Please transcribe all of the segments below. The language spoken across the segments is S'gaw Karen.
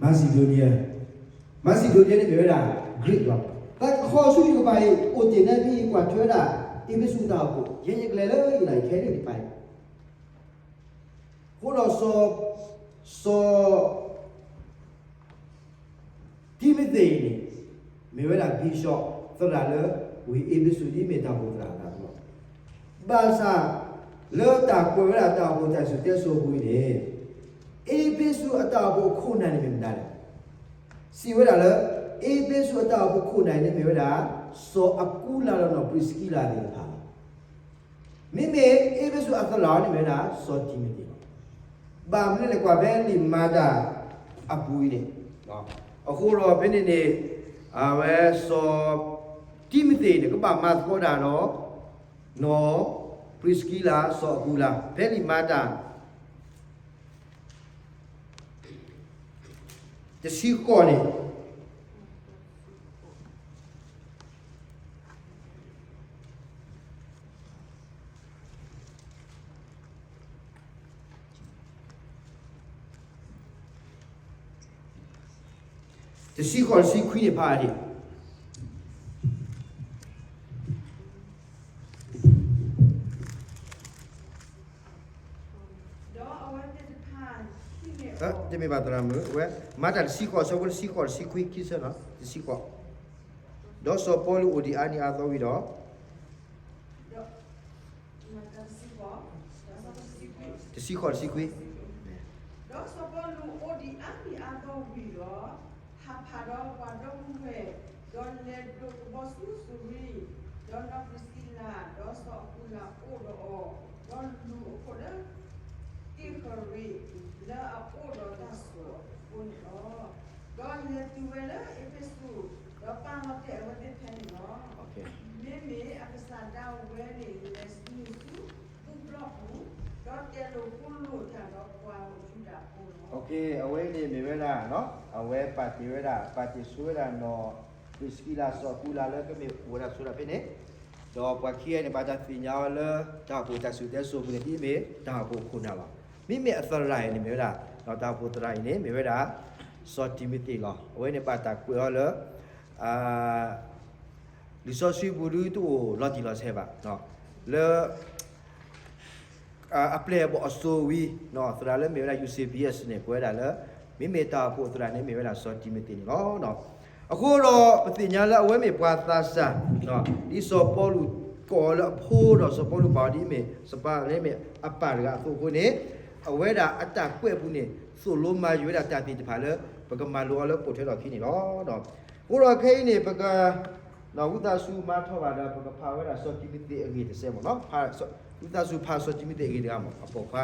Macedonia, Macedonia န့ၣ်မ့ၢ်ဝဲဒၣ် Greek လီၤ. တၢ်ကခီဆူယကပၤအံၤ အိၣ်တ့ၢ်န့ၣ်ဖဲအံၤ ကွၢ်ထွဲဝဲဒၣ် အ့းဖ့းစူးတၢ်အိၣ်ဖှိၣ် ယဲယကလဲၤလၢယနၢ်ခဲန့ၣ်တပၤ အဃိဒီး စီၤ စီၤ တံၤမသ့းအံၤန့ၣ် မ့ၢ်ဝဲဒၣ် bishop သရၣ်လၢ ဝ့ၢ်အ့းဖ့းစူး ဒ်မ့ၢ်တၢ်အိၣ်ဖှိၣ်သရၣ်အသးလီၤ. ဘၣ်ဆၣ် လၢတၢ်ကွဲးဝဲဒၣ်တၢ်အိၣ်ဖှိၣ်တၢ်စံၣ်စိၤတဲစိၤအပူၤအံၤန့ၣ် အ့းဖ့းစူးအတၢ်အိၣ်ဖှိၣ်အခိၣ်နၢ်န့ၣ်မ့ၢ်မတၤလဲၣ်. စံးဝဲဒၣ်လၢ အ့းဖ့းစူးအတၢ်အိၣ်ဖှိၣ်အခိၣ်နၢ်အံၤန့ၣ်မ့ၢ်ဝဲဒၣ် စီၤအကူလၤဒီးနီၢ်ပြံးစကံလၤသ့ၣ်တဖၣ်လီၤ. မ့မ့ၢ်အ့းဖ့းစူးအသရၣ်န့ၣ်မ့ၢ်ဝဲဒၣ် စီၤတံၤမသ့းလီၤ. ဘၣ်မနုၤလဲၣ် ကွၢ်ဖဲလံာ်မၤတၢ်အပူၤအံၤန့ၣ်, အဃိဒီးဖဲန့ၣ်န့ၣ် အဝဲစီၤ တံၤမသ့းန့ၣ် ကဘၣ်မၤသကိးတၢ်ဒီး နီၢ်ပြံးစကံလၤ စီၤအကူလၤ ဖဲလံာ်မၤတၢ် တဆံဃိးန့ၣ် တဆံဃိး တဆံခွံန့ၣ်ဖးဒံး တမ့ၢ်ဘၣ်သရၣ်မုၣ် အဝဲ မၤတၢ်တဆံဃိး ဆၢဖိတဆံဃိး တဆံခွံ ခံဆၢနီၤ တဆံဃိး, ဒီးစီၤပီလူးအိၣ်ဒံးအါနံၤအါသီဝံၤဒီး တဆံဃိး တဆံခွံ, ဒီးစီၤပီလူးအိၣ်ဒံးအါနံၤအါသီဝံၤဒီး ဟးဖးဒီးပှၤဒီပုၢ်ဝဲၢ်, ဒီးလဲၤဒိးကဘီဆူစူရံ, ဒီးနီၢ်ပြံးစကံလၤ ဒီးစီၤအကူလၤအိၣ်ဒီးအီၤ, ဒီးလူၤအခိၣ်လၢ က့ၢ်ဃရံး လၢအအိၣ်ဒီးတၢ်စိာ်အဃိန့ၣ်လီၤ. ဒီးလဲၤတုၤဝဲလၢအ့းဖ့းစူး, ဒီးပာ်လီၤတဲာ်အဝဲသ့ၣ်ဖဲန့ၣ်လီၤ. မ့မ့ၢ်အကစၢ်ဒၣ်ဝဲန့ၣ် လဲၤဆူနုာ်ဆူဘူၣ်ဘျီၣ်ပူၤ, ဒီးတဲလိာ်ဃိလိာ်တၢ်ဒီးပှၤယူဒၤဖိလီၤ. အဝဲန့ၣ်မ့ၢ်ဝဲဒၣ် အဝဲပာ်တ့ၢ်ဝဲဒၣ် ပာ်တ့ၢ်ဆိဝဲဒၣ်နီၢ်ပြံးစကံလၤ စီၤအကူလၤလၢကမ့ၢ်အိၣ်ဝဲဒၣ်ဆိဒၣ်ဖဲန့ၣ်, ဒီးပှၤခံဂၤန့ၣ် ဘၣ်တၢ်သ့ၣ်ညါအီၤလၢ တၢ်အိၣ်ဖှိၣ်တၢ်စံၣ်စိၤတဲစိၤအပူၤန့ၣ် ဒ်အမ့ၢ်တၢ်အိၣ်ဖှိၣ်အခိၣ်နၢ်လီၤ. မ့မ့ၢ်အသရၣ်အံၤန့ၣ်မ့ၢ်ဝဲဒၣ် တၢ်အိၣ်ဖှိၣ်သရၣ်အံၤန့ၣ် မ့ၢ်ဝဲဒၣ် စီၤတံၤမသ့းလီၤ. အဝဲန့ၣ်ဘၣ်တၢ်ကွဲးအီၤလၢ လံာ်စီဆှံပူၤဒုတအိၣ်လီၤတံၢ်လီၤဆဲးဘၣ်, လၢ အပျဲၢ်အဘီၣ်အစိၤဝံၤ သရၣ်လၢမ့ၢ်ဝဲဒၣ် ယူၤစ့ဘံယဲးန့ၣ် ကွဲးဝဲဒၣ်လၢ မ့မ့ၢ်တၢ်အိၣ်ဖှိၣ်အသရၣ်န့ၣ် မ့ၢ်ဝဲဒၣ်စီၤတံၤမသ့းန့ၣ်လီၤ. အဃိဒီးပသ့ၣ်ညါလၢအဝဲမ့ၢ်ပှၤသးစၢ် ဒ်စီၤပီလူးကိးအီၤလၢအဖိဒီးစီၤပီလူးပာ်အီၤဒ်အမ့ၢ် စီၤပၤန့ၣ်မ့ၢ်အပၢ်တဂၤအသိးအဃိန့ၣ် အဝဲဒၣ်အတၢ်ကွဲးအပူၤန့ၣ် သိၣ်လိမၤယုၤဝဲဒၣ်တၢ်သ့ၣ်တဖၣ်လၢ ပကမၤလိအီၤလၢပိာ်ထွဲထီၣ်အခံန့ၣ်လီၤ. အဃိဒီးခဲအံၤန့ၣ် ပက ဝံသးစူၤမၤထီၣ်ဘၣ်ဒီး ပကဖးဝဲဒၣ်စီၤတံၤမသ့းအဂ့ၢ်တစဲးမ့ၢ်နီၤ, ဝံသးစူၤဖးစီၤတံၤမသ့းအဂ့ၢ်တဂၤမ့ၢ် အပိာ်ခွါ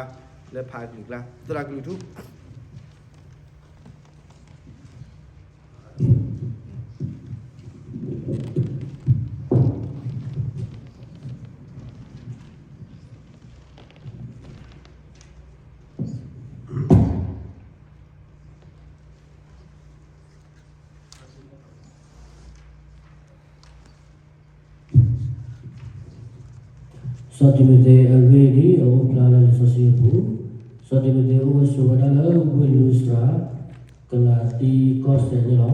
လၢဖးအကလုာ်အကျါ သရၣ်ကလုာ်ထူ စီၤတံၤမသ့းအဂ့ၢ်ဒ် အအိၣ်ဖျါလၢလံာ်စီဆှံအပူၤ, စီၤတံၤမသ့းအိၣ်ဝဲဆိးဝဲဒၣ်လၢဝ့ၢ်လူစြၤ ကလၤတံကီၢ်စဲၣ်န့ၣ်လီၤ.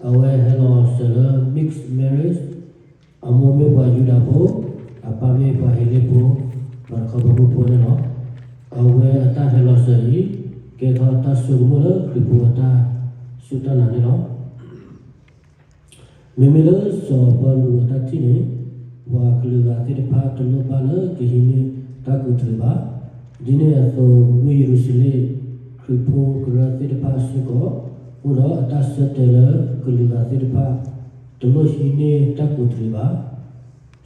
အဝဲဟဲလီၤစၢၤလၢ mixed marriage အမိၢ်မ့ၢ်ပှၤယူဒၤဖိ, အပၢ်မ့ၢ်ပှၤဟ့းလ့ၣ်ဖိ, ပှၤတခီဘီမုၢ်ဖိန့ၣ်လီၤ. အဝဲအတၢ်ဟဲလီၤစၢၤအံၤ ကဲထီၣ်တၢ်ဆိကမိၣ်လၢခရံာ်ဖိအတၢ်စူၢ်တၢ်နာ်န့ၣ်လီၤ. မ့မ့ၢ်လၢစီၤပီလူးအတၢ်ထံၣ်န့ၣ် ပှၤကလုာ်ဂၤသ့ၣ်တဖၣ်တလိၣ်ဘၣ်လၢကဟံးန့ၢ်တၢ်ကူၣ်တရံးဘၣ်. ဒ်န့ၣ်အသိး ဝ့ၢ်ယရူၤၡလ့ၣ်ခရံာ်ဖိကရၢသ့ၣ်တဖၣ်စ့ၢ်ကီး အိၣ်ဒီးအတၢ်ဆၢတဲာ်လၢကလုာ်ဂၤသ့ၣ်တဖၣ် တလိၣ်ဟံးန့ၢ်တၢ်ကူၣ်တရံးဘၣ်.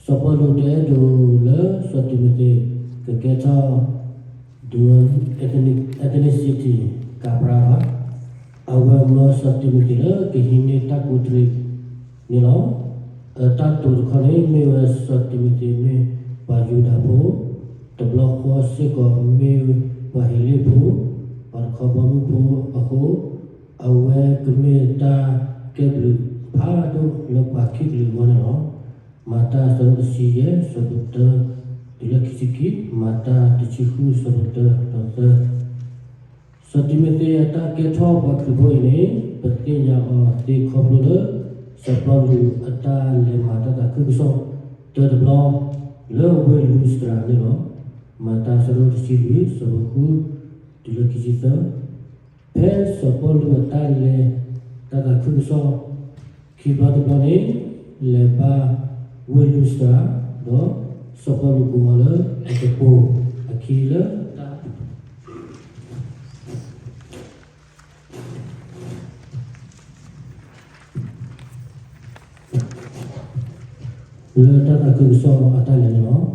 စီၤပီလူးတအဲၣ်ဒိးလၢစီၤတံၤမသ့းကကဲထီၣ် dual ethnicity ကပြးဘၣ်. အဝဲမၢစီၤတံၤမသ့းလၢကဟံးန့ၢ်တၢ်ကူၣ်တရံးန့ၣ်လီၤ. အတၢ်တိာ်တခီန့ၣ် မ့ၢ်ဝဲစီၤတံၤမသ့းမ့ၢ်ပှၤယူဒၤဖိ, တဘျီဃီစ့ၢ်ကီးမ့ၢ်ပှၤဟ့းလ့ၣ်ဖိ, ပှၤတခီဘီမုၢ်ဖိအဃိ, အဝဲကမ့ၢ်တၢ်ကဲဘျုးဖးဒိၣ်လၢပှၤခံကလုာ်အဂီၢ်န့ၣ်လီၤ. မၤတၢ်အဆၢဒိၣ်တဆံယဲၢ် ဆၢဖိတၢ တုၤလၢခံဆံခံ, မၤတၢ်တဆံဃု ဆၢဖိတၢ ဒီးသၢ, စီၤတံၤမသ့းအတၢ်ကဲထီၣ်ပှၤခရံာ်ဖိအံၤန့ၣ် ပသ့ၣ်ညါအီၤသ့ခီဖျိလၢ စီၤပီလူးအတၢ်လဲၤမၤတၢ်သးခုကစီၣ်တၢတဘျီ လၢဝ့ၢ်လူစတြၤန့ၣ်လီၤ. မၤတၢ်အဆၢဒိၣ်တဆံလွံၢ် ဆၢဖိဃု တုၤလၢခံဆံသၢ. ဖဲစီၤပီလူးအတၢ်လဲၤတၢ်သးခုကစီၣ် ခံဘျီတဘျီန့ၣ် လဲၤဘၣ်ဝ့ၢ်လူစတြၤ, ဒီးစီၤပီလူးကိးအီၤလၢအကပိၤအခံလၢတၢ် လၢတၢ်သးခုကစီၣ်အတၢ်လဲၤန့ၣ်လီၤ.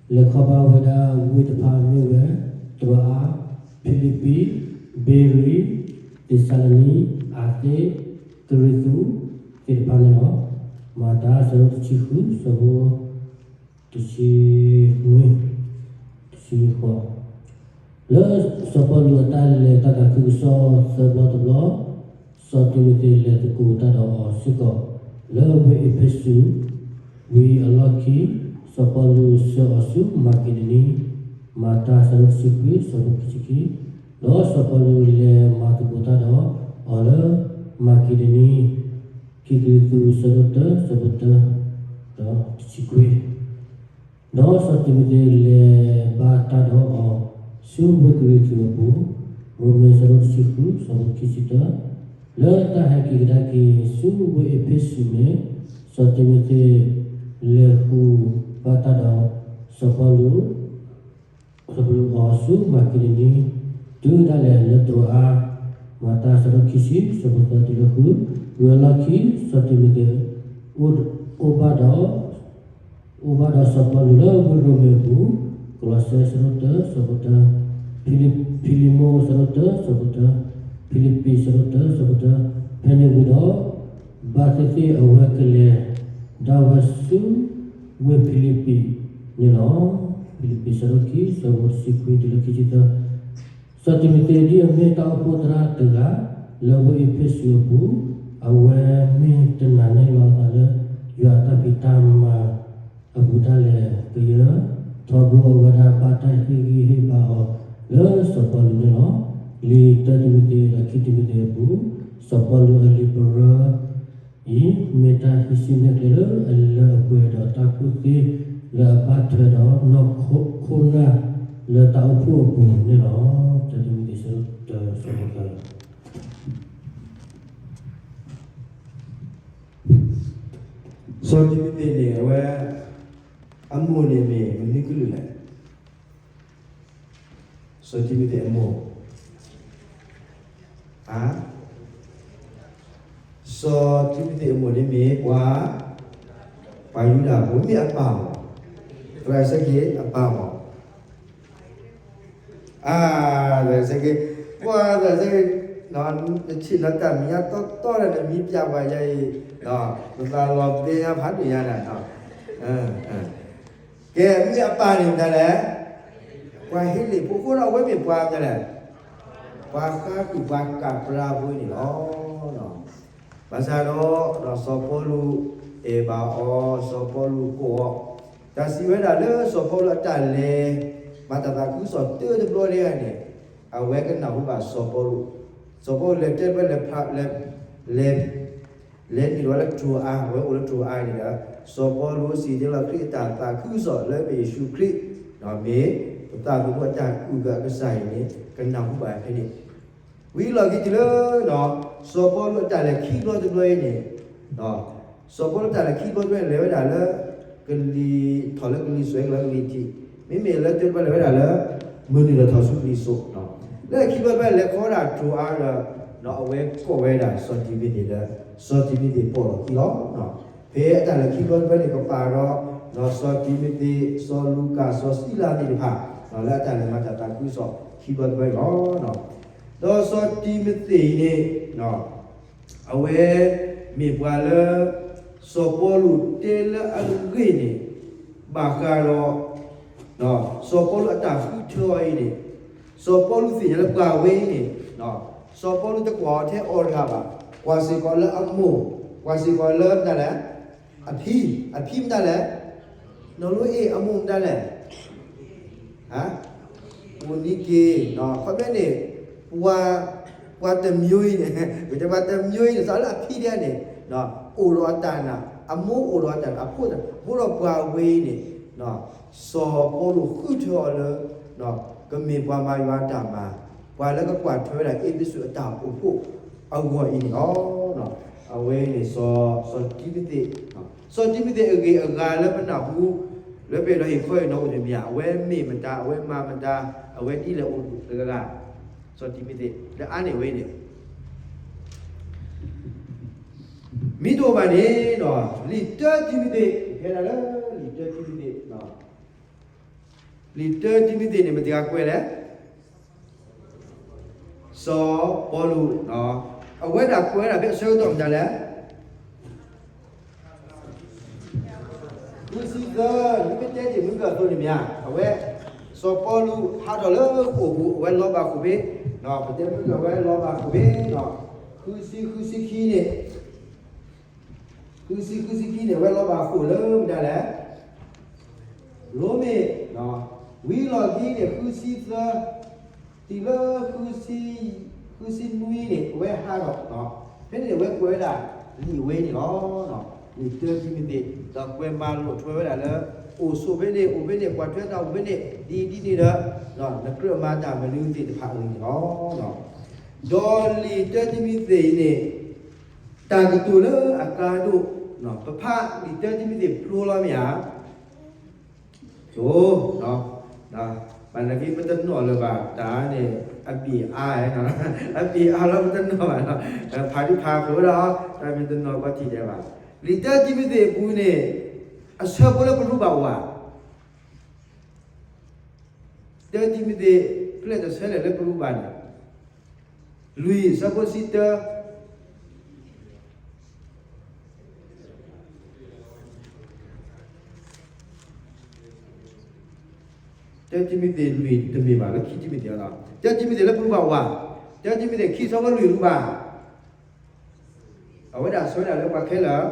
လဲၤခီဖျိဝဲဒၣ်ဝ့ၢ်တဖၣ်မ့ၢ်ဝဲ တြိၤအါ, ဖံလံးပံး, ဘ့ရံး, သ့းစၤလနံ, အၤသ့း, ကရံၣ်သူး သ့ၣ်တဖၣ်န့ၣ်လီၤ. မၤတၢ်အဆၢဒိၣ်တဆံဃု ဆၢဖိ တဆံနွံ တဆံဃိး. လၢစီၤပီလူးအတၢ်လဲၤတၢ်သးခုကစီၣ်သၢဘျီတဘျီ, စီၤတံၤမသ့းလဲၤသကိးတၢ်ဒီးအီၤစ့ၢ်ကီး လၢဝ့ၢ်အ့းဖ့းစူး, ဝံၤအလီၢ်ခံ စီၤပီလူးဆှၢအီၤဆူမၤက့ဒိနံ, မၤတၢ်အဆၢဒိၣ်တဆံခွံ ဆၢဖိခံဆံခံ, ဒီးစီၤပီလူးလဲၤမၤသကိးတၢ်ဒီးအီၤလၢမၤက့ဒိနံ ခံကရံၣ်သူး ဆၢဒိၣ်တၢ ဆၢဖိတၢ ဒီးတဆံခွံ, ဒီးစီၤတံၤမသ့းလဲၤဘၣ်တၢ်ဒီးအီၤ ဆူဝ့ၢ်ကရံၣ်သူးအပူၤ, ရိမ့ၤ ဆၢဒိၣ်တဆံဃု ဆၢဖိခံဆံတၢ, လၢတၢ်ဟဲက့ၤကဒါက့ၤဆူဝ့ၢ်အ့းဖ့းစူးန့ၣ်, စီၤတံၤမသ့းလဲၤဃုာ်ဘၣ်တၢ်ဒီး စီၤပီလူး စီၤပီလူးအီၤဆူမၤက့ဒိနံ, တုၤဒၣ်လဲာ်လၢတြိၤအါ, မၤတၢ်အဆၢဒိၣ်ခံဆံ ဆၢဖိသၢတုၤလၢဃု, ဝံၤအလီၢ်ခံ စီၤတံၤမသ့း အိၣ်ဘၣ်ဒီး အိၣ်ဘၣ်ဒီးစီၤပီလူးလၢဝ့ၢ်ရိမ့ၤအပူၤ, ကလီးစဲ ဆၢဒိၣ်တၢ ဆၢဖိတၢ, ဖံလံး, ဖံလံးမိၣ် ဆၢဒိၣ်တၢ ဆၢဖိတၢ, ဖံလံးပံး ဆၢဒိၣ်တၢ ဆၢဖိတၢ, ဖဲန့ၣ်ဝံၤဒီး ဘၣ်သ့ၣ်သ့ၣ်အဝဲကလဲၤဒၣ်ဝဲဆူ ဝ့ၢ်ဖံလံးပံးန့ၣ်လီၤ. ဖံလံးပံး ဆၢဒိၣ်ခံ ဆၢဖိတဆံခွံတုၤလၢခံဆံသၢ, စီၤတံၤမသ့းဒ်အမ့ၢ်တၢ်အိၣ်ဖှိၣ်သရၣ်တဂၤ လၢဝ့ၢ်အ့းဖ့းစူးအပူၤ, အဝဲမ့ၢ်တနာ်န့ၢ်လီၤအသးလၢ ယွၤအတၢ်ဖံးတၢ်မၤအပူၤဒၣ်လဲာ်ကယၢၢ်, ထီဘိအဝဲဒၣ်ဘၣ်တၢ်ဟ့ၣ်ဂံၢ်ဟ့ၣ်ဘါအီၤလၢစီၤပီလူးန့ၣ်လီၤ. လံာ်တၢတံၤမသ့းဒီးခံတံၤမသ့းအပူၤ, စီၤပီလူးအလံာ်ပရၢ အံၤ မ့ၢ်တၢ်ဟံးစုနဲၣ်ကျဲလၢအလၢအပှဲၤဒီးတၢ်ကူၣ်သ့လၢအဘၣ်ထွဲဒီးနီၢ်ခိနီၢ်နၢ်လၢတၢ်အိၣ်ဖှိၣ်အပူၤန့ၣ်လီၤ. တၢတံၤမသ့း ဆၢဒိၣ်တၢ ဆၢဖိသၢ. စီၤတံၤမသ့းန့ၣ် အဝဲ အမိၢ်န့ၣ်မ့ၢ်မနုၤကလုာ်လဲၣ်. စီၤတံၤမသ့းအမိၢ် ဧါ, စီၤတံၤမသ့းအမိၢ်န့ၣ်မ့ၢ်ပှၤ, ပှၤယူဒၤဖိ မ့ၢ်အပၢ်မး, သရၣ်စဲက့ၤ အပၢ်မး, အါ, သရၣ်စဲက့ၤ, ပှၤသရၣ်စဲက့ၤ, နထံၣ်လီၤတၢ်မံၤညါတီတီဒီး နမံပၠးပှၤယဲအံၤ, နသးလီၤဘဲညါဖးဒိၣ်ညါဒၣ်, ကဲ မ့ၢ်အပၢ်န့ၣ်မတၤလဲၣ်, ပှၤဟ့လ့ၣ်ဖိအဃိဒီး အဝဲမ့ၢ်ပှၤမတၤလဲၣ်, ပှၤဃါကွံာ်ပှၤကပြါဖိန့ၣ်လီၤ. ဘၣ်ဆၣ်ဒီး စီၤပီလူးအဲၣ်ဘၣ်အီၤ, စီၤပီလူးကိးအီၤ, တၢ်စံးဝဲဒၣ်လၢစီၤပီလူးအတၢ်လဲၤ မၤတၢ်သးခုကစီၣ်တၢတဘျီန့ၣ်န့ၣ်, အဝဲကနၢ်ဟူဘၣ်စီၤပီလူး, စီၤပီလူးလဲၤတဲဝဲလဲၤဖး, လဲၤ လဲၤနုာ်လီၤဝဲလၢတြိၤအါ, အဝဲအိၣ်လၢတြိၤအါန့ၣ်ဒီး စီၤပီလူးစံးတဲလီၤခရံာ်အတၢ်သးခုကစီၣ်လၢမ့ၢ်ယ့ၣ်ၡူးခရံာ်, ဒီးမ့ၢ်ပသးသမူအတၢ်အုၣ်က့ၤအကစၢ်အံၤန့ၣ် ကနၢ်ဟူဘၣ်ဖဲန့ၣ်, ဝံၤလီၢ်ခံတုၤလၢ စီၤပီလူးအတၢ်လဲၤခံဘျီတဘျီအံၤန့ၣ်, စီၤပီလူးအတၢ်လဲၤခံဘျီတဘျီန့ၣ် လဲၤဝဲဒၣ်လၢ ကလံၤထီၣ်လၢကလံၤစွဲ ကလံၤထံး, မ့မ့ၢ်လၢတၢတဘျီလဲၤဝဲဒၣ်လၢ မုၢ်နုာ်လီၤထီၣ်ဆူကလံၤစိး, လၢခံဘျီတဘျီလဲၤခီဒၣ်တြိၤအါဒီး အဝဲကိးဝဲဒၣ်စီၤတံၤမသ့းလၢ စီၤတံၤမသ့းပိာ်လီၤခံလီၤ. ဖဲအတၢ်လဲၤခံဘျီတဘျီန့ၣ် ကပာ်ဒီး စီၤတံၤမသ့း, စီၤလူၤကၣ်, စီၤစံလၤသ့ၣ်တဖၣ် လၢအတၢ်လဲၤမၤတၢ်သးခုကစီၣ်ခံဘျီတဘျီအံၤလီၤ. ဒီးစီၤတံၤမသ့းအံၤန့ၣ် အဝဲမ့ၢ်ပှၤလၢ စီၤပီလူးတဲလၢအဂ့ၢ်န့ၣ် ဘၣ်ဃးဒီး စီၤပီလူးအတၢ်ဃုထၢအီၤအံၤန့ၣ်, စီၤပီလူးသ့ၣ်ညါလၢပှၤဝဲအံၤန့ၣ်, စီၤပီလူးတကွၢ်အီၤထဲအီၤတဂၤဘၣ်, ကွၢ်စ့ၢ်ကီးလၢအမိၢ်, ကွၢ်စ့ၢ်ကီးလၢမတၤလဲၣ်, အဖံ, အဖံမတၤလဲၣ်, နီၢ်လိအ့ၣ်, အမိၢ်မတၤလဲၣ် ဧိၤနံက့ၤ, ခီပညီန့ၣ် ပှၤ, ပှၤတမျိုးအံၤန့ၣ်, ပှၤတမျိုးအံၤန့ၣ် စးလၢအဖံဒဲးန့ၣ်, အိၣ်ဒီးအတၢ်နာ်, အမိၢ်အိၣ်ဒီးအတၢ်နာ်, အဖိတၢ်, အဃိဒီးပှၤဝဲအံၤန့ၣ်, စီၤပီလူးဃုထၢအီၤလၢ ကမ့ၢ်ပှၤမၤယွၤအတၢ်မၤ, ပှၤလၢကကွၢ်ထွဲဝဲဒၣ်အ့းဖ့းစူးအတၢ်အိၣ်ဖှိၣ်အဂီၢ်အံၤန့ၣ်လီၤ. အဝဲန့ၣ် စီၤ, စီၤတံၤမသ့း, စီၤတံၤမသ့းအဂ့ၢ်အဂၤလၢပနၢ်ဟူ, လၢပအဲၣ်ဒိးဟ့ၣ်ခီဟ့ၣ်နီၤအိၣ်တမံၤ, အဝဲမ့ၢ်မတၤ, အဝဲမၤမတၤ, အဝဲဒ်လဲၣ်အိၣ်တဂၤဂၤ, စီၤတံၤမသ့း လၢအါန့ၢ်ဝဲန့ၣ် မ့ၢ်တအိၣ်ဘၣ်န့ၣ်, လံာ်တၢတံၤမသ့း, ဖဲဒၣ်လၢလံာ်တၢတံၤမသ့း, လံာ်တၢတံၤမသ့းန့ၣ် မတၤတဂၤကွဲးလဲၣ်, စီၤပီလူး, အဝဲဒၣ်ကွဲးဝဲဒၣ်ဖဲအဆၢကတီၢ်မတၤလဲၣ်, ဃုဆံသၢ, မ့ၢ်တဲတ့ၢ်မုၢ်ကၢၢ်အသိးန့ၣ်မ့ၢ်ဧါ, အဝဲ, စီၤပီလူးဟးထီၣ်လၢဃိာ်ပူၤ, အဝဲလီၤဘၣ်ဃိာ်ဖဲ, ပတဲမုၢ်ကၢၢ်အဝဲလီၤဘၣ်ဃိာ်ဖဲ, ဃုဆံ, ဃုဆံခံန့ၣ်, ဃုဆံ, ဃုဆံခံန့ၣ် အဝဲလီၤဘၣ်ဃိာ်လၢမတၤလဲၣ်, ရိမ့ၤ, ဝံၤလီၢ်ခံန့ၣ် ဃုဆံသၢ, တုၤလၢ ဃုဆံနွံန့ၣ် အဝဲဟးထီၣ်, ဖဲန့ၣ်န့ၣ် အဝဲကွဲးဝဲဒၣ်လံာ်ဝဲန့ၣ်လီၤ. လံာ်တၢတံၤမသ့း, ဒီးကွဲးမၤလိာ်ထွဲဝဲဒၣ်လၢ အိၣ်ဆိးဖဲန့ၣ်, အိၣ်ဖဲန့ၣ်, ကွၢ်ထွဲတၢ်အိၣ်ဖဲန့ၣ်, ဒ်ဒ်န့ၣ်ဒီး, နကြၢးမၤတၢ်မနုၤသ့ၣ်တဖၣ်အဂ့ၢ်န့ၣ်လီၤ. ဒီးလံာ်တၢတံၤမသ့းအံၤန့ၣ်, တၢ်ကတိၤလၢအကါဒိၣ်, ပဖးလံာ်တၢတံၤမသ့းဖျိလီၤမ့ၢ်ဧါ, ပ, ဘၣ်နာ်က့ ပတနီၣ်လၢၤဘၣ်တၢ်န့ၣ်, အဘ့ၣ်အါ, အဘ့ၣ်အါလီၤ ပတနီၣ်ဘၣ်, ဖးဒုဖးဖျိဝဲဒၣ်, တၢ်မ့ၢ်တနီၣ်ကီထံၣ်ဒဲးဘၣ်. လံာ်တၢတံၤမသ့းအပူၤန့ၣ်, အဆၢဖိလၢပရူးဘၣ်ဝၤ တၢတံၤမသ့း ဖျဲၣ်တဆၢလဲၣ်လၢပရူးဘၣ်န့ၣ်, လွံၢ်ဆၢဖိဆံတၢ, တၢတံၤမသ့းလွံၢ်တမ့ၢ်ဘၣ်, လၢခံတံၤမသ့းလီၤ, တၢတံၤမသ့းလၢပရူးဘၣ်ဝၤ, တၢတံၤမသ့းခံဆၢဖိလွံၢ်ရူးဘၣ် အဝဲဒၣ်ဆၢဝဲဒၣ်လၢပှၤခဲလၢာ်,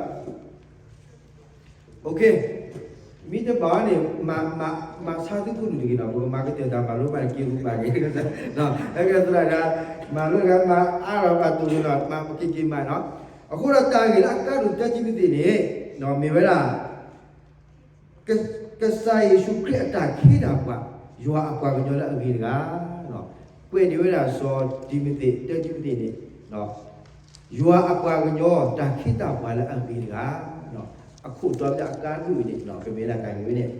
မ့ၢ်တဘၣ်န့ၣ်, မၤဆါသုခိၣ်နူာ်တဂ့ၤနီၤ, ပကမၤကတၢၢ်တၢ်မၤလိဘၣ်န့ၣ် က့ၤရူးဘၣ်က့ၤ, အဲကသရၣ်ဒၣ်, မၤလိတဂၤမၤအါထီၣ်ဘၣ်တိၢ်န့ၣ်နီၤ, မၤပက့ၤက့ၤမၤနီၤ, အဃိဒီးတၢ်ဂ့ၢ်လၢအကါဒိၣ်တၢတံၤမသ့းန့ၣ်, မ့ၢ်ဝဲဒၣ် ကစၢ်ယ့ၣ်ၡူးခရံာ်အတၢ်ခ့တၢ်ပှၤ, ယွၤအပှၤကညီလၢအဂ့ၤတဂၤ, ကွဲးန့ၢ်ဝဲဒၣ်စီၤတံၤမသ့း, တၢတံၤမသ့းန့ၣ်, ယွၤအပှၤကညီတၢ်ခ့တၢ်ပှၤလၢအဂ့ၤတဂၤ, အခိၣ်တီလၢအကါဒိၣ်အံၤန့ၣ် ကမ့ၢ်ဝဲဒၣ်တၢ်ဂ့ၢ်ဝဲန့ၣ်,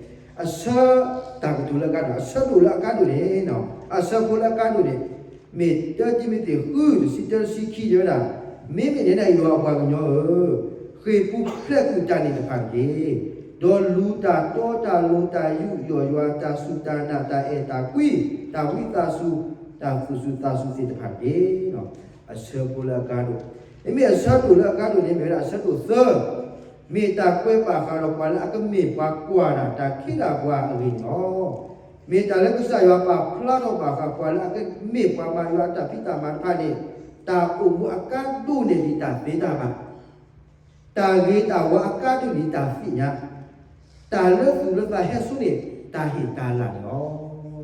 အဆၢ, တၢ်ကတိၤလၢအကါဒိၣ်, အဆၢဒိၣ်လၢအကါဒိၣ်န့ၣ်, အဆၢဖိလၢအကါဒိၣ်န့ၣ်, မ့ၢ်တၢတံၤမသ့းဃု တဆံတၢ တဆံခံ တဲဝဲဒၣ်, မ့မ့ၢ်နဲဒၣ်ယွၤအပှၤကညီဧၢ, ဃ့ၢ်ပူၤဖျဲးကွံာ်တၢ်န့ၣ်တဖၣ်တက့ၢ်. ဒီးလူၤတၢ်တီတၢ်လိၤတၢ်ယူးယီၣ်ယွၤ တၢ်စူၢ်တၢ်နာ် တၢ်အဲၣ်တၢ်ကွံ တၢ်ဝံသးစူၤ တၢ်သူၣ်စူၤသးစူၤသ့ၣ်တဖၣ်တက့ၢ်. အဆၢဖိလၢအကါဒိၣ်, မ့မ့ၢ်အဆၢဒိၣ်လၢအကါဒိၣ်န့ၣ် မ့ၢ်ဝဲဒၣ်အဆၢဒိၣ်သၢ, မ့ၢ်တၢ်ကွဲးပာ်ဃာ်ဒီးပှၤလၢအကမ့ၢ်ပှၤကွၢ်တၢ် တၢ်ခ့တၢ်ပှၤအဂ့ၢ်န့ၣ်လီၤ. မ့ၢ်တၢ်လၢကစၢ်ယွၤပာ်ဖျါထီၣ်ဘၣ်ဃး ပှၤလၢအကမ့ၢ်ပှၤမၤယွၤအတၢ်ဖံးတၢ်မၤတဖၣ်န့ၣ်, တၢ်အိၣ်မူအကါဒိၣ်န့ၢ်ဒံးတၢ်သ့တၢ်ဘၣ်, တၢ်ဂ့ၤတၢ်ဝါအကါဒိၣ်န့ၢ်တၢ်သ့ၣ်ညါ, တၢ်လၢသူၣ်လၢသးဟဲဆိန့ၢ်တၢ်ဟ့ၣ်တၢ်လၤန့ၣ်လီ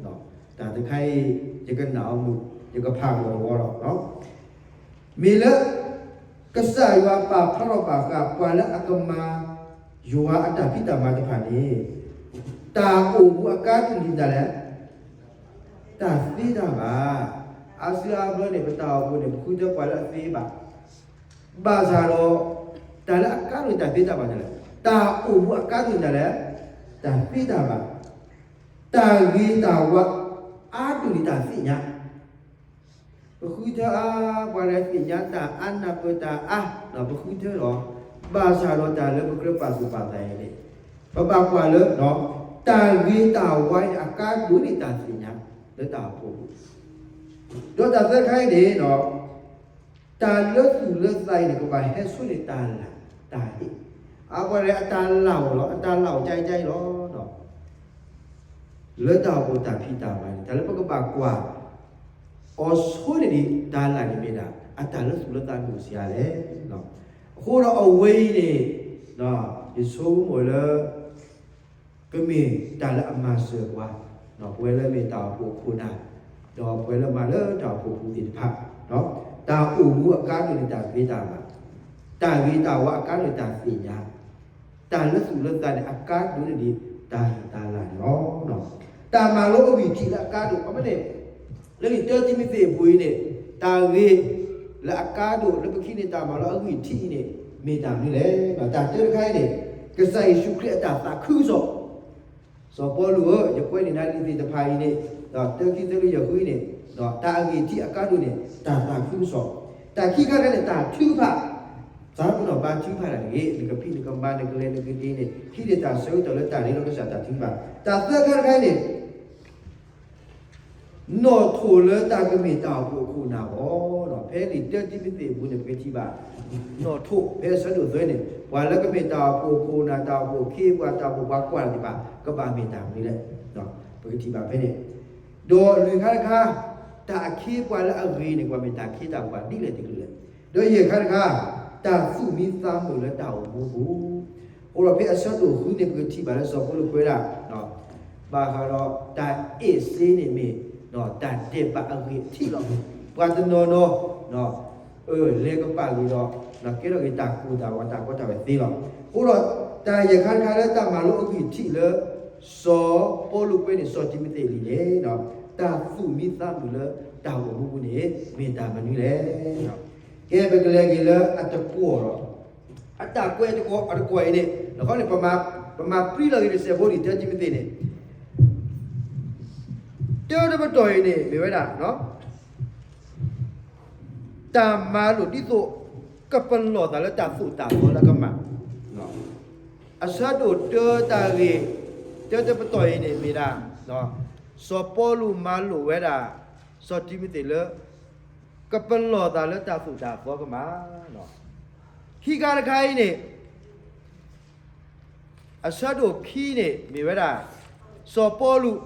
ၤ. တၢ်တခါအံၤ ယကနၣ်အီၤမုာ်, ယကဖးဂီၤတဝီလီၤ. မ့ၢ်လၢ ကစၢ်ယွၤပာ်ဖျါထီၣ်ဘၣ်ဃး ပှၤလၢအကမၤယွၤအတၢ်ဖံးတၢ်မၤတဖၣ်န့ၣ်, တၢ်အိၣ်မူအကါဒိၣ်န့ၢ်ဒံးတၢ်လဲၣ်, တၢ်သ့တၢ်ဘၣ်. အါစုအါဘျီန့ၣ် ပတၢ်အိၣ်ဖှိၣ်န့ၣ် ပဃုထၢပှၤလၢအသ့ဘၣ်, ဘၣ်ဆၣ်ဒီး တၢ်လၢအကါဒိၣ်န့ၢ်တၢ်သ့တၢ်ဘၣ်န့ၣ်လဲၣ်, တၢ်အိၣ်မူအကါဒိၣ်န့ၢ်ဒံးတၢ်လဲၣ်, တၢ်သ့တၢ်ဘၣ်. တၢ်ဂ့ၤတၢ်ဝါ အါဒိၣ်န့ၢ်တၢ်သ့ၣ်ညါ, ပဃုထၢအါ, ပှၤလၢသ့ၣ်ညါတၢ်အါ နၢ်ပၢၢ်တၢ်အါ, ပဃုထၢလီၤ. ဘၣ်ဆၣ်ဒီးတၢ်လၢပကြၢးပာ်သူၣ်ပာ်သးအံၤန့ၣ်, ပဘၣ်ကွၢ်လၢ တၢ်ဂ့ၤတၢ်ဝါအံၤ အကါဒိၣ်န့ၢ်တၢ်သ့ၣ်ညါ လၢတၢ်အိၣ်ဖှိၣ်ပူၤ, ဒီးတၢ်သၢခါအံၤန့ၣ်, တၢ်လၢသူၣ်လၢသးအံၤန့ၣ် ကဘၣ်ဟဲဆိန့ၢ်တၢ်လၤတၢ်ဟ့ၣ်, အပှၤလၢအတၢ်လၤအိၣ်လီၤ, အတၢ်လၤအိၣ်ကါကါအံၤလီၤ. လၢတၢ်အိၣ်ဖှိၣ်တၢ်ဖံးတၢ်မၤန့ၣ် တၢ်လၢပကဘၣ်ကွၢ် အီၤဆိန့ၢ်ဒံးတၢ်လၤန့ၣ်မ့ၢ်ဒၣ် အတၢ်လၢသူၣ်လၢသးဒိၣ်ဆံးအါလဲၣ်. အဃိဒီးအဝဲအံၤန့ၣ်, ယဆိကမိၣ်လၢ ကမ့ၢ်တၢ်လၢအမၤစၢၤပှၤ, ပဝဲလၢမ့ၢ်တၢ်အိၣ်ဖှိၣ်ခိၣ်နၢ်, ဒီးပှၤလၢမၤလၢတၢ်အိၣ်ဖှိၣ်ပူၤသ့ၣ်တဖၣ်, တၢ်အိၣ်မူအကါဒိၣ်န့ၣ် တၢ်သ့တၢ်ဘၣ်, တၢ်ဂ့ၤတၢ်ဝါအကါဒိၣ်န့ၣ် တၢ်သ့ၣ်ညါ, တၢ်လၢသူၣ်လၢသးန့ၣ် အကါဒိၣ်န့ၣ်ဒ်တၢ်ဟ့ၣ်တၢ်လၤန့ၣ်လီၤ. တၢ်မၤလိအဂံၢ်ထံးလၢအကါဒိၣ် အမ့ၢ်န့ၣ် လၢလံာ်တၢတံၤမသ့းအပူၤအံၤန့ၣ် တၢ်ဂ့ၤလၢအကါဒိၣ် လၢပခံန့ၣ် တၢ်မၤလိအဂံၢ်ထံးအံၤန့ၣ် မ့ၢ်တၢ်မနုၤလဲၣ်. တၢ်တၢတခါအံၤန့ၣ် ကစၢ်ယ့ၣ်ၡူးခရံာ်အတၢ်သးခုကစီၣ် စီၤပီလူးဧၢ, ယကွဲးန့ၢ်နၤလံာ်သ့ၣ်တဖၣ်အံၤန့ၣ် ဒီးတၢခံသၢလၢယဃုအံၤန့ၣ် တၢ်အဂ့ၢ်ထံးအကါဒိၣ်န့ၣ် တၢ်သးခုကစီၣ်, တၢ်ခံခါတခါန့ၣ် တၢ်ထုကဖၣ်, သးပ့ၤနီၣ်ဘါထုကဖၣ်တၢ်တဂ့ၤ, နကဖံးနကမၤနကလဲၤနကဒ့န့ၣ် ဟံးန့ၢ်တၢ်ဆၢကတီၢ်လၢတၢ်ရ့လိာ်ကစၢ်တၢ်ထုကဖၣ်, တၢ်သၢခါတခါန့ၣ် နီၣ်ထိၣ်လၢတၢ်ကမ့ၢ်တၢ်အိၣ်ဖှိၣ်အခိၣ်အနၢ်အဂီၢ်, ဖဲလံာ်တၢတံၤမသ့းအပူၤန့ၣ် ပကထံၣ်ဘၣ် နီၣ်ထိၣ်ဖဲအဆၢဒိၣ်သၢန့ၣ် ပှၤလၢကမ့ၢ်တၢ်အိၣ်ဖှိၣ်အခိၣ်အနၢ် တၢ်အိၣ်ဖှိၣ်အခ့အပှၤ တၢ်အိၣ်ဖှိၣ်ပှၤကွၢ်တၢ်သ့ၣ်တဖၣ် ကဘၣ်မ့ၢ်တၢ်မနုၤလဲၣ်, ပကထံၣ်ဘၣ်ဖဲန့ၣ်, ဒီးလွံၢ်ခါတခါ တၢ်အခ့အပှၤလၢအဂ့ၤန့ၣ် ကဘၣ်မ့ၢ်တၢ်ခ့တၢ်ပှၤဒ်လဲၣ်တကလုာ်လဲၣ်, ဒီးယဲၢ်ခါတခါ တၢ်သူၣ်မံသးမုာ်လၢတၢ်အိၣ်မူပူၤ, အဃိဒီးဖဲအဆၢဒိၣ်ဃုန့ၣ် ပကထံၣ်ဘၣ်လၢစီၤပီလူးကွဲးဒၣ် ဘၣ်ဃးဒီးတၢ်အဲၣ်စ့န့ၣ်မ့ၢ် တၢ်ဒဲးဘးအဂ့ၢ်အထံးလီၤ. ပှၤတနီၤနီၤ လဲၤကပာ်ဂ့ၤဒီး ကဲထီၣ်က့ၤတၢ်ကိၢ်တၢ်ဂီၤတၢ်ကီတၢ်ခဲသ့လီၤ. အဃိဒီး တၢ်ယဲၢ်ခါတခါလၢတၢ်မၤလိအဂံၢ်ထံးလၢ စီၤပီလူးကွဲးန့ၣ် စီၤတံၤမသ့းအလံာ်န့ၣ် တၢ်သူၣ်မံသးမုာ်လၢတၢ်အိၣ်မူပူၤန့ၣ် မ့ၢ်တၢ်မနုၤလဲၣ်. ကဲ ပကလဲၤက့ၤလၢအတကွီၢ်ဒီး အတၢ်ကွဲးအတကွီၢ်အံၤန့ၣ် တခီန့ၣ် ပမၤပြံလီၤက့ၤတစဲးဖိလံာ်တၢတံၤမသ့းန့ၣ် တၢတပတီၢ်အံၤန့ၣ် မ့ၢ်ဝဲဒၣ် တၢ်မၤလိာ်ဒ်သိး ကပလီၢ်သးလၢတၢ်သိၣ်တၢ်သီလၢကမၣ်, အဆၢဒိၣ်တၢတၢ်ဂ့ၢ် တၢတပတီၢ်အံၤန့ၣ်မ့ၢ်ဒၣ် စီၤပီလူးမၤလိာ်ဝဲဒၣ် စီၤတံၤမသ့းလၢ ကပလီၢ်သးလၢတၢ်သိၣ်တၢ်သီကမၣ်, ခံခါတခါအံၤန့ၣ် အဆၢဒိၣ်ခံန့ၣ် မ့ၢ်ဝဲဒၣ် စီၤပီလူး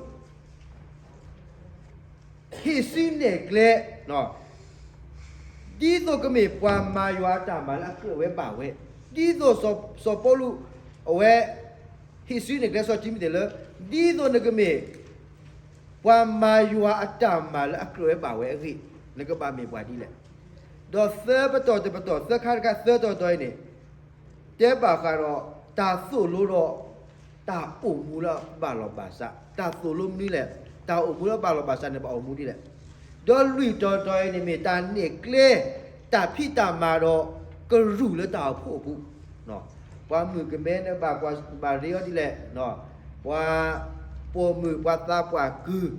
ဟ့ၣ်စုနဲၣ်ကျဲ ဒ်သိးကမ့ၢ်ပှၤမၤယွၤအတၢ်မၤလၢအကြၢးဝဲဘၣ်ဝဲ, ဒ်သိးစီၤပီလူး အဝဲ ဟ့ၣ်စုနဲၣ်ကျဲစီၤတံၤမသ့းလၢ ဒ်သိးနကမ့ၢ် ပှၤမၤယွၤအတၢ်မၤလၢအကြၢးဝဲဘၣ်ဝဲအဂ့ၢ် နကဘၣ်မ့ၢ်ပှၤဒ်လဲၣ်. ဒီးသၢပတီၢ်တပတီၢ် သၢခါတခါ သၢတီၤတီၤအံၤန့ၣ် တဲဘၣ်ဃးဒီး တၢ်သိၣ်လိဒီး တၢ်အိၣ်မူလၢအဘၣ်လီၢ်ဘၣ်စး, တၢ်သိၣ်လိမနုၤလဲၣ်, တၢ်အိၣ်မူလၢအဘၣ်လီၢ်ဘၣ်စးန့ၣ် ဘၣ်အိၣ်မူဒ်လဲၣ်. ဒီးလွံၢ်တီၤတီၤအံၤန့ၣ်မ့ၢ်တၢ်နဲၣ်ကျဲ တၢ်ဖံးတၢ်မၤဒီး ကရူၢ်လၢတၢ်အိၣ်ဖှိၣ်အပူၤ, ပှၤမုၣ်ကမဲနဘၣ် ပှၤဘၣ်ရ့အီၤဒ်လဲၣ်, ပှၤပိာ်မုၣ်ပှၤသးပှၢ်ကုၢ်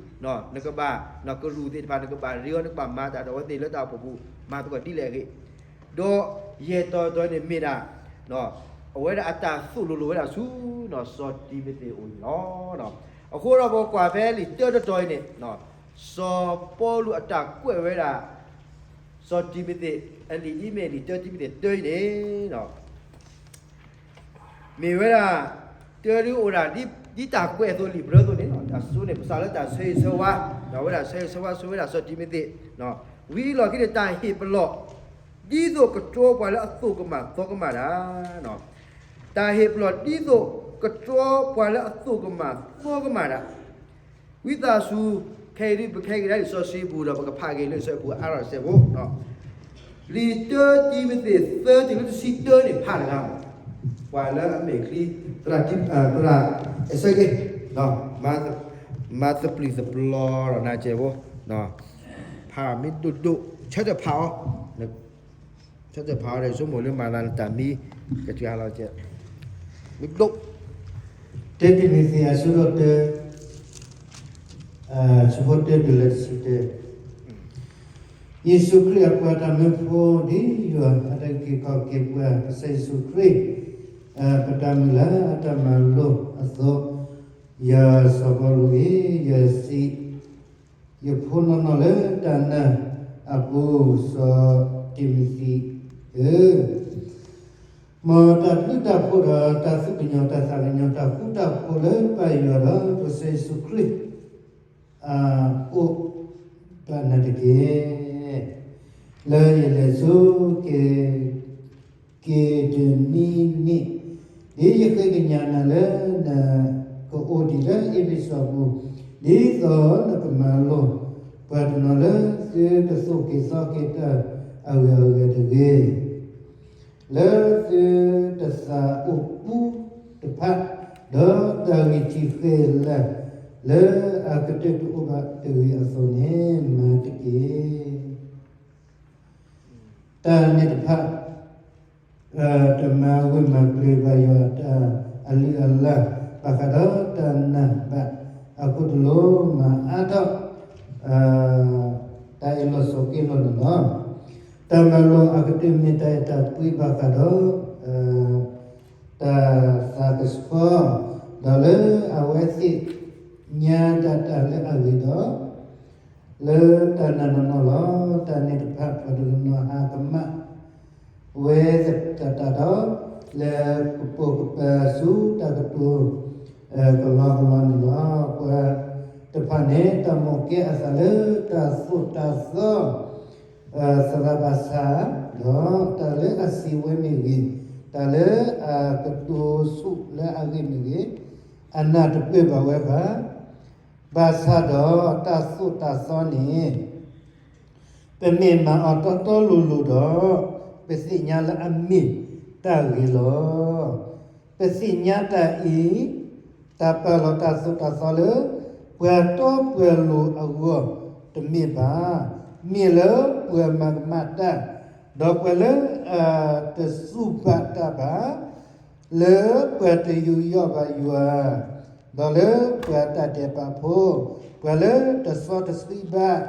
နကဘၣ် ကရူၢ်သ့ၣ်တဖၣ် နကဘၣ်ရ့အီၤ နကဘၣ်မၤတၢ်ဒီးအဝဲသ့ၣ်လၢတၢ်အိၣ်ဖှိၣ်ပူၤ မၤသကိးဒ်လဲၣ်အဂ့ၢ်, ဒီးယဲၢ်တီၤတီၤန့ၣ်မ့ၢ်ဒၣ် အဝဲဒၣ်အတၢ်သိၣ်လိလိာ်ဝဲဒၣ်ဆူ စီၤတံၤမသ့းအအိၣ်န့ၣ်လီၤ. အဃိဒီးပကွၢ်ဖဲလံာ်တၢတတီၤအံၤန့ၣ် စီၤပီလူးအတၢ်ကွဲးဝဲဒၣ် စီၤတံၤမသ့း အလံာ်ဒ်မ့ၢ် လံာ်တၢတံၤမသ့းတၢအံၤန့ၣ် မ့ၢ်ဝဲဒၣ် တၢဒ်အိၣ်ဒၣ် ဒ်တၢ်ကွဲးအသိးလံာ်ပြၢသိးန့ၣ် တၢ်စိန့ၣ် ပစးလၢတၢ်ဆၢဂ့ၤဆၢဝါ, ဒီးဝဲဒၣ်ဆၢဂ့ၤဆၢဝါဆိဝဲဒၣ်စီၤတံၤမသ့း, ဝံၤအလီၢ်ခံန့ၣ် တၢ်ဟ့ၣ်ပလီၢ် ဒ်သိးကတြီပှၤလၢအသိၣ်ကမၣ်သီကမၣ်တၢ်, တၢ်ဟ့ၣ်ပလီၢ်ဒ်သိးကတြီပှၤလၢအသိၣ်ကမၣ်သီကမၣ်တၢ်, ဝံသးစူၤ ခဲအံၤဒ်ပခဲက့ၤဒၣ်လံာ်စီဆှံပူၤဒီး ပကဖးက့ၤလၢစီၤပူၤအါထီၣ်တစဲးဖိ, လံာ်တၢတံၤမသ့း သၢတုၤလၢတဆံတၢန့ၣ် ဖးတဂၤမး, ပှၤလၢအမဲာ်ချံ သရၣ် သရၣ် အဲၣ်စဲက့ မၤသပျုၢ်သပျီဒီးနၤစဲးဖိ, ဖးမ့ၢ်ဒိၣ်ဒိၣ် ဆၢထၢၣ်ဖးအီၤ ဆၢထၢၣ်ဖးအီၤဒီး ဆိကမိၣ်လၢမၤသးနတၢ်မံ ကစှၤလီၤကဲ မ့ၢ်ဒိၣ် တၢတံၤမသ့း အဆၢဒိၣ်တၢ ဆၢဖိတၢတုၤလၢတဆံတၢ, ယ့ၣ်ၡူးခရံာ်အပှၤတၢ်မၢဖိ ဒ်ယွၤအတၢ်အုၣ်က့ၤခီၣ်က့ၤပှၤ ကစၢ်ယ့ၣ်ၡူးခရံာ် ပတၢ်မုၢ်လၢ်အတၢ်မၤလိအသိး, ယၤစီၤပီလူးအံၤ ယစံး ယဖိနီၢ်နီၢ်လၢတၢ်နာ်အပူၤ စီၤတံၤမသ့းဧၢ, မ်တၢ်ဘျုးတၢ်ဖှိၣ်ဒီး တၢ်သူၣ်ကညီၤတၢ်သးကညီၤ တၢ်ဃူတၢ်ဖိးလၢပၢ်ယွၤဒီးကစၢ်ယ့ၣ်ၡူးခရံာ် အအိၣ်ဘၣ်နၤတက့ၢ်. လၢယလဲၤဆူက့ၤ က့ၤဒနံၤန့ၣ်, ဒ်ယဃ့ကညးနၤလၢနကအိၣ်ဒံးလၢအ့ဖ့းစူးအပူၤ, ဒ်သိးနကမၤလိာ် ပှၤတနီၤလၢသုတသိၣ်က့ၤသီက့ၤတၢ်အဂုၤအဂၤတဂ့ၤ, လၢသုတသးအိၣ်ပူတဖၣ်, ဒီးတၢ်ဂံၢ်ထံးဃဲၤလၤလၢအကတၢၢ်တအိၣ်ဘၣ်တဂ့ၤအသိးန့ၣ် မၤတက့ၢ်. တၢ်န့ၣ်တဖၣ် တမၤဝံၤမၤပျံၤဘၣ်ယွၤတၢ်အလုၢ်အလၢ်, ဘၣ်ဃးဒီးတၢ်နာ်ဘၣ်အခိၣ်တလိၣ်မၤအါထီၣ် တၢ်အ့ၣ်လိာ်ဆိးက့လိာ်န့ၣ်လီၤ. တၢ်မၤလိာ်အကတၢၢ်မ့ၢ်တၢ်အဲၣ်တၢ်ကွံဘၣ်ဃးဒီး တၢ်သးကဆှီ, ဒီးလၢအဝဲသ့ၣ်ညါဒၣ်တၢ်လၢအဂ့ၤဒီး လၢတၢ်နာ်နီၢ်နီၢ်လီၤ. တၢ်န့ၣ်တဖၣ် ပှၤတနီၤနီၤဟးကမၣ် ဝဲသတးဒီး လဲၤကပိာ်ကပၤဆူတၢ်ကတိၤ ကလီကလီန့ၣ်လီၤ. ပှၤတဖၣ်န့ၣ် တၢ်မိၣ်ကဲအသးလၢတၢ်သိၣ်တၢ်သီ သရၣ်ဘၣ်ဆၣ်, ဒီးတၢ်လၢအစံးဝဲမ့ၢ်ဂ့ၤ, တၢ်လၢအကတိၤဆူၣ်လၢအဂ့ၢ်မ့ၢ်ဂ့ၤ, အနၢ်တပၢၢ်ဘၣ်ဝဲဘၣ်. ဘၣ်ဆၣ်ဒီးတၢ်သိၣ်တၢ်သီန့ၣ် ပမ့ၢ်မၤအီၤတီတီလိၤလိၤဒီး ပသ့ၣ်ညါလၢအမ့ၢ်တၢ်ဂ့ၤလီၤ. ပသ့ၣ်ညါတၢ်အံၤ, တၢ်ပာ်လီၤတၢ်သိၣ်တၢ်သီလၢ ပှၤတီပှၤလိၤအဂီၢ်တမ့ၢ်ဘၣ်. မ့ၢ်လၢပှၤမၤကမၣ်တၢ်, ဒီးပှၤလၢအတစူၢ်ဘၣ်တၢ်ဘၣ်, လၢပှၤတယူးယီၣ်ဘၣ်ယွၤ, ဒီးလၢပှၤတၢ်ဒဲးဘးဖိ, ပှၤလၢတစီတဆှံဘၣ်,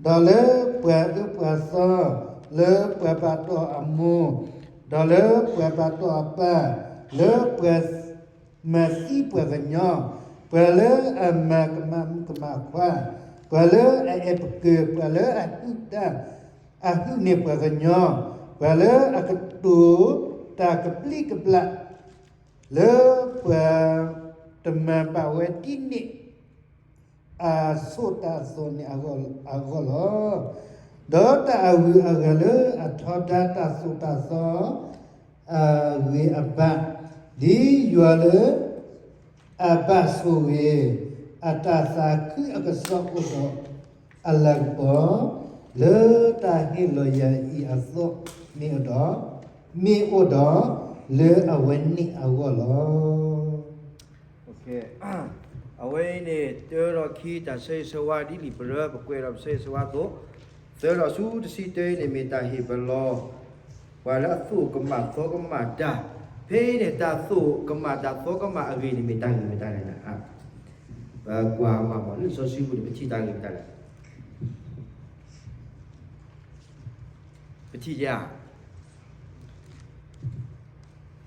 ဒီးလၢပှၤအၢပှၤသီ, လၢပှၤဘၣ်တီၢ်အမိၢ်, ဒီးလၢပှၤဘၣ်တီၢ်အပၢ်, လၢပှၤမၤသံပှၤကညီ, ပှၤလၢအမၤကမၣ်မုၣ်ကမၣ်ခွါ, ပှၤလၢအအဲၣ်ပကၢၤ, ပှၤလၢအဟုၣ်တၢ်, အဟုၣ်န့ၢ်ပှၤကညီ, ပှၤလၢအကတိၤတၢ်ကဘျံးကဘျၣ်, လၢပှၤတမၤဘၣ်ဝဲဒ်န့ၣ် အသိၣ်တၢ်သီန့ၣ်အဂီၢ်လီၤ. ဒီးတၢ်အဂုၤအဂၤလၢအထီဒါတၢ်သိၣ်တၢ်သီအဂ့ၤအဘၣ်, ဒ်ယွၤလၢအဘၣ်ဆိၣ်ဂ့ၤ အတၢ်သးခုအကစီၣ်အိၣ်ဒီး အလၤကပီၤ လၢတၢ်ဟ့ၣ်လီၤယၤအံၤအသိး မ့ၢ်အိၣ်ဒီး, မ့ၢ်အိၣ်ဒီးလၢအဝဲန့ၣ်အဂီၢ်လီၤ. အဝဲအံၤန့ၣ် တၢဒီးခံ တၢ်ဆၢဂ့ၤဆၢဝါဒ်လံာ်ပရၢ ပကွဲးဒီးပဆၢဂ့ၤဆၢဝါအသိး, သၢဒီးဆူတဆံတၢအံၤန့ၣ် မ့ၢ်တၢ်ဟ့ၣ်ပလီၢ် ပှၤလၢအသိၣ်ကမၣ်သီကမၣ်တၢ်, ဖဲအံၤန့ၣ် တၢ်သိၣ်ကမၣ်တၢ်သီကမၣ်အဂ့ၢ်န့ၣ် မ့ၢ်တၢ်ဂ့ၢ်မ့ၢ်တၢ်လဲၣ်. ပကွၢ်မးမး လံာ်စီဆှံပူၤန့ၣ် ပထံၣ်တၢ်ဂ့ၢ်မ့ၢ်တၢ်လဲၣ်. ပထံၣ်ဧါ.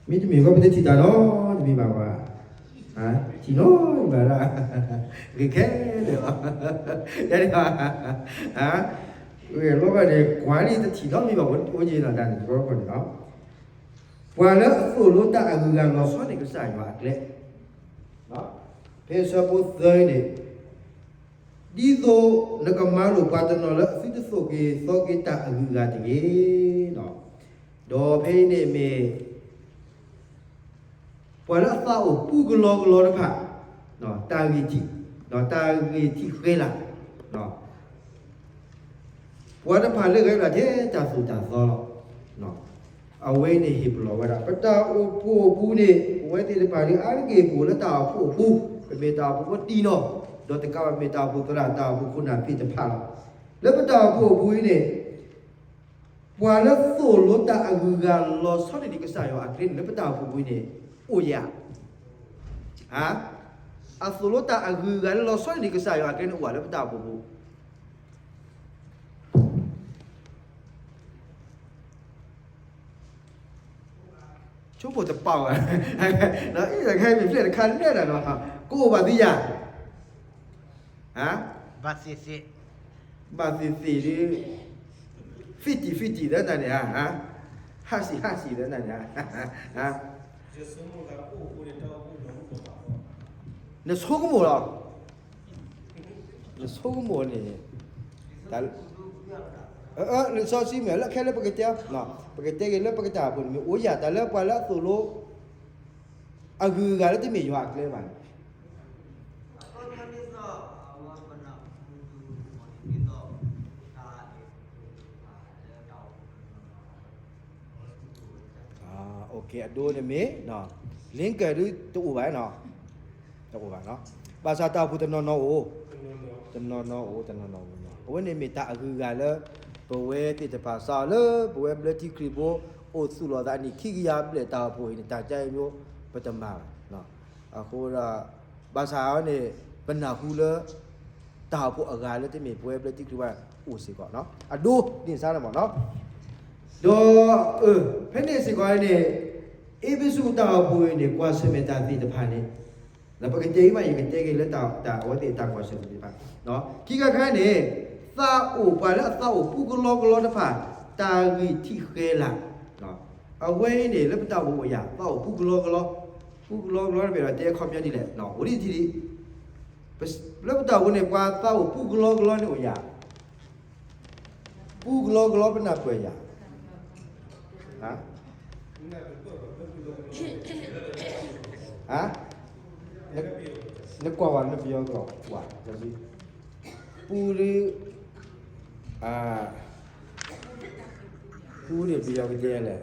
မ့တမ့ၢ်ဃီ ပတထံၣ်တၢ်နီတမံၤဘၣ်ဘၣ်. ထံၣ်နီတမံၤဘၣ်ဒၣ်, ဂ့ၤခဲလၢာ်လီၤ. ယၤန့ၣ်ဘၣ်, ဂ့ၤလီၤဘၣ်န့ၣ် ကွၢ်လံတထံၣ်နီတမံၤဘၣ် အိၣ်က့ၤနီၢ်တၢ်န့ၣ်တဘျီဃီန့ၣ်လီၤ. ပှၤလၢအသိၣ်လိတၢ်အဂုၤအဂၤလီၤဆီန့ၣ် ကစၢ်ယွၤအကျဲ, ဖဲအဆၢဖိသၢန့ၣ် ဒ်သိးနကမၤလိာ်ပှၤတနီၤလၢအသုတသိၣ်က့ၤသီက့ၤတၢ်အဂုၤအဂၤတဂ့ၤ. ဒီးဖဲအံၤန့ၣ်မ့ၢ် ပှၤလၢအသးအိၣ်ပူကလီကလီတဖၣ်, တၢ်ဂံၢ်ထံး, တၢ်ဂံၢ်ထံးဃဲၤလၤ ပှၤတဖၣ်လၢဂဲၤဘၣ်ထဲတၢ်သိၣ်တၢ်သီလီၤ. အဝဲန့ၣ်ဟ့ၣ်ပလီၢ်ဝဲဒၣ် ပတၢ်အိၣ်ဖှိၣ်အပူၤန့ၣ် ပဝဲသ့ၣ်တဖၣ်န့ၣ် အါတက့ၢ်ပအိၣ်လၢတၢ်အိၣ်ဖှိၣ်အပူၤ, ပမ့ၢ်တၢ်အိၣ်ဖှိၣ်ဖိတံၢ်နီၢ်, ဒီးတကးဘၣ်မ့ၢ်တၢ်အိၣ်ဖှိၣ်သရၣ် တၢ်အိၣ်ဖှိၣ်ခိၣ်နၢ်သ့ၣ်တဖၣ်လီၤ. လၢပတၢ်အိၣ်ဖှိၣ်အပူၤအံၤန့ၣ် ပှၤလၢသိၣ်လိတၢ်အဂုၤအဂၤလီၤဆီန့ၣ် ကစၢ်ယွၤအကျဲန့ၣ် လၢပတၢ်အိၣ်ဖှိၣ်အပူၤအံၤန့ၣ် အိၣ်ဧါ. အသိၣ်လိတၢ်အဂုၤအဂၤလၢလီၤဆီန့ၣ် ကစၢ်ယွၤအကျဲန့ၣ် အိၣ်ဧါလၢပတၢ်အိၣ်ဖှိၣ်အပူၤ. ဆိကမိၣ်တပာ်ဘၣ်, ခဲအံၤမ့ၢ်ဖျဲၣ်တခါလဲၣ်ဒီး ကအိၣ်ဘၣ်သ့ယၤ, ဘၣ်သ့ၣ်သ့ၣ်, ဘၣ်သ့ၣ်သ့ၣ်ဒီး fifty fifty သတးန့ၣ်ဧါ, ဟးဆံးဟးဆံးသတးန့ၣ်ဧါ. နဆိကမိၣ်လီၤ, နဆိကမိၣ်န့ၣ် လံာ်စီဆှံမ့ၢ်လၢခဲလၢာ်ပကတဲ, ပကတဲက့ၤလၢပကတၢ်အိၣ်ဖှိၣ်န့ၣ်မ့ၢ်အိၣ်ယၤ တၢ်လၢပှၤလၢအသိၣ်လိ အဂုၤအဂၤလၢတမ့ၢ်ယွၤအကျဲဘၣ်န့ၣ်. အဒိန့ၣ်မ့ၢ် လ့ကၢၢ်ဒုတအိၣ်ဘၣ်နီၤ, တအိၣ်ဘၣ်နီၤ, ဘၣ်ဆၣ်တၢ်အိၣ်ဖှိၣ်တနီၤနီၤအိၣ်, တနီၤနီၤအိၣ် တနီၤနီၤအိၣ်နီၤ, အဝဲန့ၣ်မ့ၢ်တၢ်အဂုၤအဂၤလၢ ပဝဲသ့ၣ်တဖၣ်စးလၢ ပဝဲဘျၢထံခရံာ်ဖိ အိၣ်သူၣ်လီၤသးနံၣ်ခံကယၤဘျဲၣ်တၢ်အိၣ်ဖှိၣ်အံၤန့ၣ် တၢ်ကါအံၤမျိုး ပတမၤဘၣ်. အဃိဒီး ဘၣ်ဆၣ်အီၤန့ၣ် ပနၢ်ဟူလၢ တၢ်အိၣ်ဖှိၣ်အဂၤလၢတမ့ၢ်ပဝဲဘျၢထံခရံာ်ဖိအိၣ်စ့ၢ်ကီးနီၤ, အဒိဒ်န့ၣ်စ့ၢ်ကီးမ့ၢ်နီၤ, ဒီး ဖဲန့ၣ်စ့ၢ်ကီးန့ၣ် အ့းဖ့းစူးတၢ်အိၣ်ဖှိၣ်အံၤန့ၣ် ကွၢ်ဆၢၣ်မဲာ်တၢ်သ့ၣ်တဖၣ်န့ၣ် ဒီးပကတဲအံၤမး ယကတဲက့ၤလၢတၢ်အဝဲသ့ၣ်တၢ်ကွၢ်ဆၢၣ်မဲာ်သ့ၣ်တဖၣ်, ခံခါတခါန့ၣ် သးအိၣ်ပှၤလၢအသးအိၣ်ပူကလီကလီတဖၣ် တၢ်ဂ့ၢ်ထံၣ်ဃဲလၢ်, အဝဲအံၤန့ၣ် လၢပတၢ်အိၣ်ဖှိၣ်အံၤ သးအိၣ်ပူကလီကလီ, ပူကလီကလီတဘ့ၣ်ဒီး တဲအခီပညီဒ်လဲၣ်, အိၣ်ဒ်ထံၣ်ဒ် လၢပတၢ်အိၣ်ဖှိၣ်န့ၣ် ပှၤသးအိၣ်ပူကလီကလီန့ၣ်အိၣ်ယၤ, ပူကလီကလီပနၢ်ပၢၢ်ယၤ, နကွၢ်ဝဲ နပယီၤကီးဝဲ ပူဒ် ပူန့ၣ်ပယီၤကတဲလဲၣ်,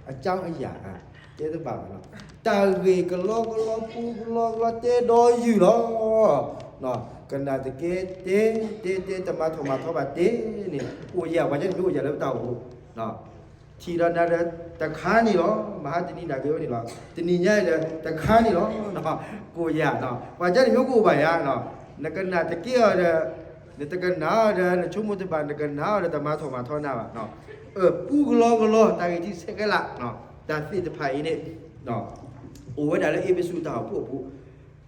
အကြောင်းအရာ, တဲတဘၣ်ဘၣ်နီၤ, တၢ်ဂ့ၢ်ကလီကလီ ပူကလီကလီ တဲဒီးယုၢ်လီၤ, ကနၣ်တကဲတဲ, တဲတဲ တမၤထီၣ်မၤထီဘၣ်တဲန့ၣ် အိၣ်ယၤ ပှၤကညီတမံၤအိၣ်ယၤလၢပတၢ်အိၣ်ဖှိၣ် ထံၣ်ဒီးနၤဒီးတခါန့ၣ်လီၤ, မဟါတနံၤနၤက့ၤဝဲန့ၣ်လီၤ, တနံၤညါအံၤဒီးတခါန့ၣ်လီၤ, ကိၣ်ယၤ, ပှၤကညီတမံၤကအိၣ်ဘၣ်ယၤ, နကနၣ်တကဲအီၤဒီး, နတကနၣ်အီၤဒီး နဆိကမိၣ်တဘၣ် နကနၣ်အီၤဒီး တမၤထီၣ်မၤထီနၤဘၣ်, ပူကလီကလီ တၢ်ဂ့ၢ်ထံၣ်ဆဲးကဲလၢ်, တၢ်သ့ၣ်တဖၣ်အံၤန့ၣ် အိၣ်ဝဲဒၣ်လၢအ့းဖ့းစူးတၢ်အိၣ်ဖှိၣ်အပူၤ,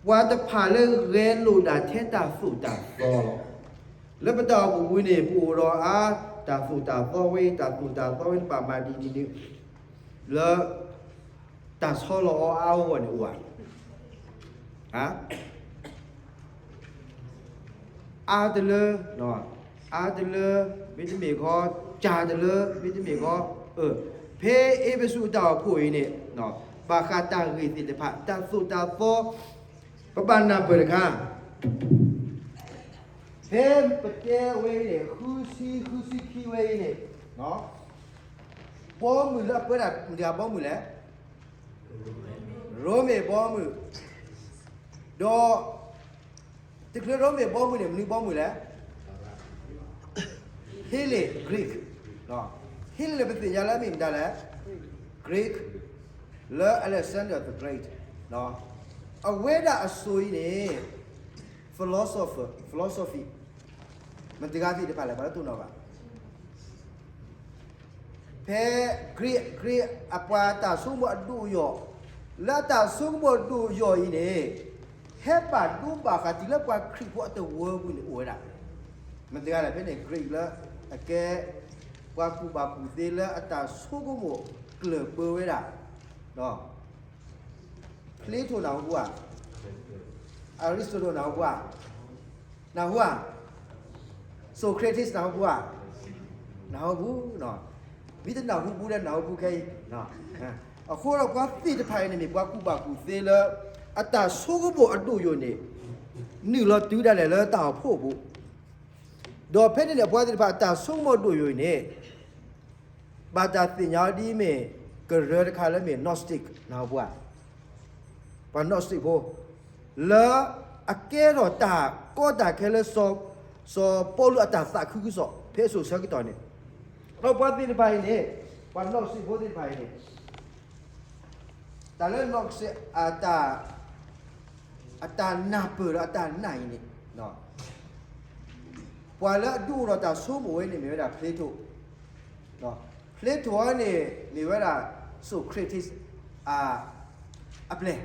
ပှၤတဖၣ်လၢဂဲၤလိာ်ဒၣ်ထဲတၢ်သိၣ်တၢ်သီလီၤ. လၢပတၢ်အိၣ်ဖှိၣ်ပူၤန့ၣ် ပအိၣ်ဒီးအါ တၢ်သိၣ်တၢ်သီဝဲအံၤ တၢ်သိၣ်တၢ်သီဝဲ နပာ်မၤဒ်န့ၣ်ဒ်န့ၣ် လၢ တၢ်ဆီလီၤအီၤအါအဂီၢ်န့ၣ်အိၣ်ဧါ, အါတလၢ, အါတလၢ မ့တမ့ၢ်ခီ, ကၢ်တလၢ မ့တမ့ၢ်ခီ, ဖဲအ့းဖ့းစူးတၢ်အိၣ်ဖှိၣ်အံၤန့ၣ် ဘၣ်ဃးတၢ်ဂ့ၢ်သ့ၣ်တဖၣ် တၢ်သိၣ်တၢ်သီ ပဘၣ်နၢ်ပၢၢ်တခါ, ဖဲပတဲဝဲအံၤန့ၣ် ဃုဆံ ဃုဆံခံဝဲအံၤန့ၣ် ဘီမုၢ်လၢအပၢတၢ်မတၤတဂၤဘီမုၢ်လဲၣ်, ရိမ့ၤဘီမုၢ်, ဒီး တချုးရိမ့ၤဘီမုၢ်န့ၣ် မနုၤဘီမုၢ်လဲၣ်, Hellenic, Greek, Hellenic လၢပသ့ၣ်ညါလၢအမ့ၢ်မတၤလဲၣ်, Greek, လၢ Alexander the Great, အဝဲဒၣ်အစိၤအံၤန့ၣ် philosopher, philosophy မတၤတဂၤသ့ၣ်တဖၣ်လဲၣ် ပှၤလၢတိၢ်နီၣ်ဘၣ် ဖဲ Greek, Greek အပှၤတၢ်ဆိကမိၣ်အဒိၣ်ယိာ်, လၢအတၢ်ဆိကမိၣ်အဒိၣ်ယိာ်အံၤန့ၣ် ဟဲဘၣ်ဒိဘၣ်ဃးတုၤလၢပှၤခရံာ်ဖိအတဝၢပူၤန့ၣ် အိၣ်ဝဲဒၣ်, မတၤတဂၤလဲၣ် ဖဲန့ၣ် Greek လၢအကဲ ပှၤကူၣ်ဘၣ်ကူၣ်သ့လၢအတၢ်ဆိကမိၣ်ကျၢၢ်ပၢဝဲဒၣ်, Plato နၢ်ဟူဧါ, Aristotle နၢ်ဟူဧါ, နၢ်ဟူဧါ, Socrates နၢ်ဟူဧါ, နၢ်ဟူ, မ့ၢ်တနၢ်ဟူဘူးဒီး နၢ်ဟူဘူးခဲအံၤ, အဃိဒီးပှၤသ့ၣ်တဖၣ်အံၤန့ၣ်မ့ၢ်ပှၤကူၣ်ဘၣ်ကူၣ်သ့လၢ အတၢ်ဆိကမိၣ်အဒိၣ်ယိာ်န့ၣ် နုာ်လီၤတုၤဒၣ်လဲာ်လၢတၢ်အိၣ်ဖှိၣ်အပူၤ, ဒီးဖဲန့ၣ်န့ၣ် အပှၤသ့ၣ်တဖၣ်အတၢ်ဆိကမိၣ်အဒိၣ်ယိာ်အံၤန့ၣ် ဘၣ်တၢ်သ့ၣ်ညါအီၤဒ်အမ့ၢ် ကရၢတခါလၢမ့ၢ် Gnostic နၢ်ဟူပှၤ, ပှၤ Gnostic ဖိ, လၢအကဲထီၣ်တၢ်ကီတၢ်ခဲလၢ စီၤပီလူးအတၢ်သးခုကစီၣ် ဖဲအစိၤဆၢကတီၢ်န့ၣ်, ဒီးပှၤသ့ၣ်တဖၣ်အံၤန့ၣ်, ပှၤ Gnostic ဖိသ့ၣ်တဖၣ်အံၤန့ၣ် တၢ်လၢ Gnostic အတၢ် အတၢ်နၢ်ပၢၢ်ဒီးအတၢ်နာ်အံၤန့ၣ်, Plato ပှၤလၢအဒုးအိၣ်ထီၣ်တၢ်ဆိကမိၣ်ဝဲန့ၣ်မ့ၢ်ဝဲဒၣ် Plato, Plato န့ၣ်မ့ၢ်ဝဲဒၣ် Socrates အပျဲၢ်,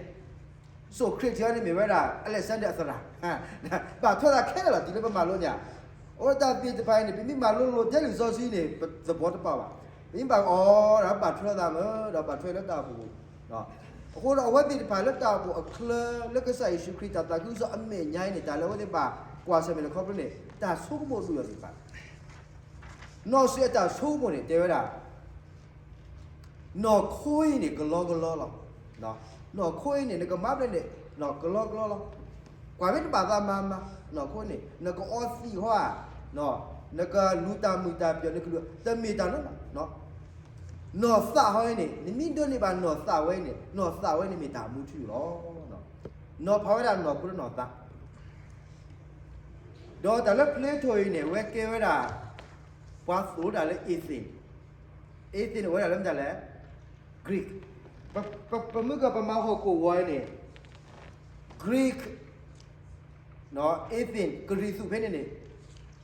Socrates န့ၣ်မ့ၢ်ဝဲဒၣ် Alexander အသရၣ်, ဘၣ်ထွဲသးခဲလၢာ်လီၤ တုၤလၢပမၤလိညါ, အဝဲတၢ်သ့ၣ်တဖၣ်အံၤန့ၣ် ပမ့ၢ်မၤလိလိၤထဲလံာ်စီဆှံန့ၣ် ပသဘီတပာ်ဘၣ်, ပမ့ၢ်ဘၣ်အီၤဒီးဘၣ်ထွဲသးမး ဒီးဘၣ်ထွဲလၢတၢ်အိၣ်ဖှိၣ်ပူၤ အဃိဒီးအဝဲသ့ၣ်တဖၣ်လၢတၢ်အိၣ်ဖှိၣ်အချၢ လၢကစၢ်ယ့ၣ်ၡူးခရံာ်တၢ်သးခုကစီၣ်အမဲာ်ညါအံၤန့ၣ် တၢ်လၢအဝဲသ့ၣ်ဘၣ်ကွၢ်ဆၢၣ်မဲာ်လၢခီဖျိန့ၣ် တၢ်ဆိကမိၣ်ဒိၣ်ယိာ်သ့ၣ်တဖၣ်, နီၢ်စံးအတၢ်ဆိကမိၣ်န့ၣ် တဲဝဲဒၣ် နီၢ်ခိအံၤန့ၣ် ကလီကလီလီၤ, နီၢ်ခိအံၤန့ၣ် နကမၤဘျဲၣ်န့ၣ် နီၢ်ကလီကလီလီၤ, ကွၢ်မ့ၢ်တဘၣ်သးမၤမၤ, နီၢ်ခိန့ၣ် နကအီသံးဟီဧါ, နကလူၤတၢ်မုာ်တၢ်ပျီၤ နကလူၤ တမ့ၢ်တၢ်နီတမံၤ နီၢ်သးဟီအံၤန့ၣ် နမ့ၢ်ဒိးန့ၢ်ဘၣ်နီၢ်သးဝဲအံၤန့ၣ် နီၢ်သးဝဲန့ၣ်မ့ၢ်တၢ်မူထူလီၤ. နီၤဖးဝဲဒၣ်နီၢ်ခိဒီးနီၢ်သး ဒီးတၢ်လၢ Plato အံၤန့ၣ် အဝဲကဲဝဲဒၣ် ပှၤသိၣ်တၢ်လၢ atheist, atheist န့ၣ် အိၣ်ဝဲဒၣ်လၢမတၤလဲၣ်, Greek, ပမ့ၢ်ကပမၤဟီၣ်ခိၣ်ဝီၤအံၤန့ၣ် Greek, atheist ကရံၣ်သူးဖဲန့ၣ်န့ၣ်,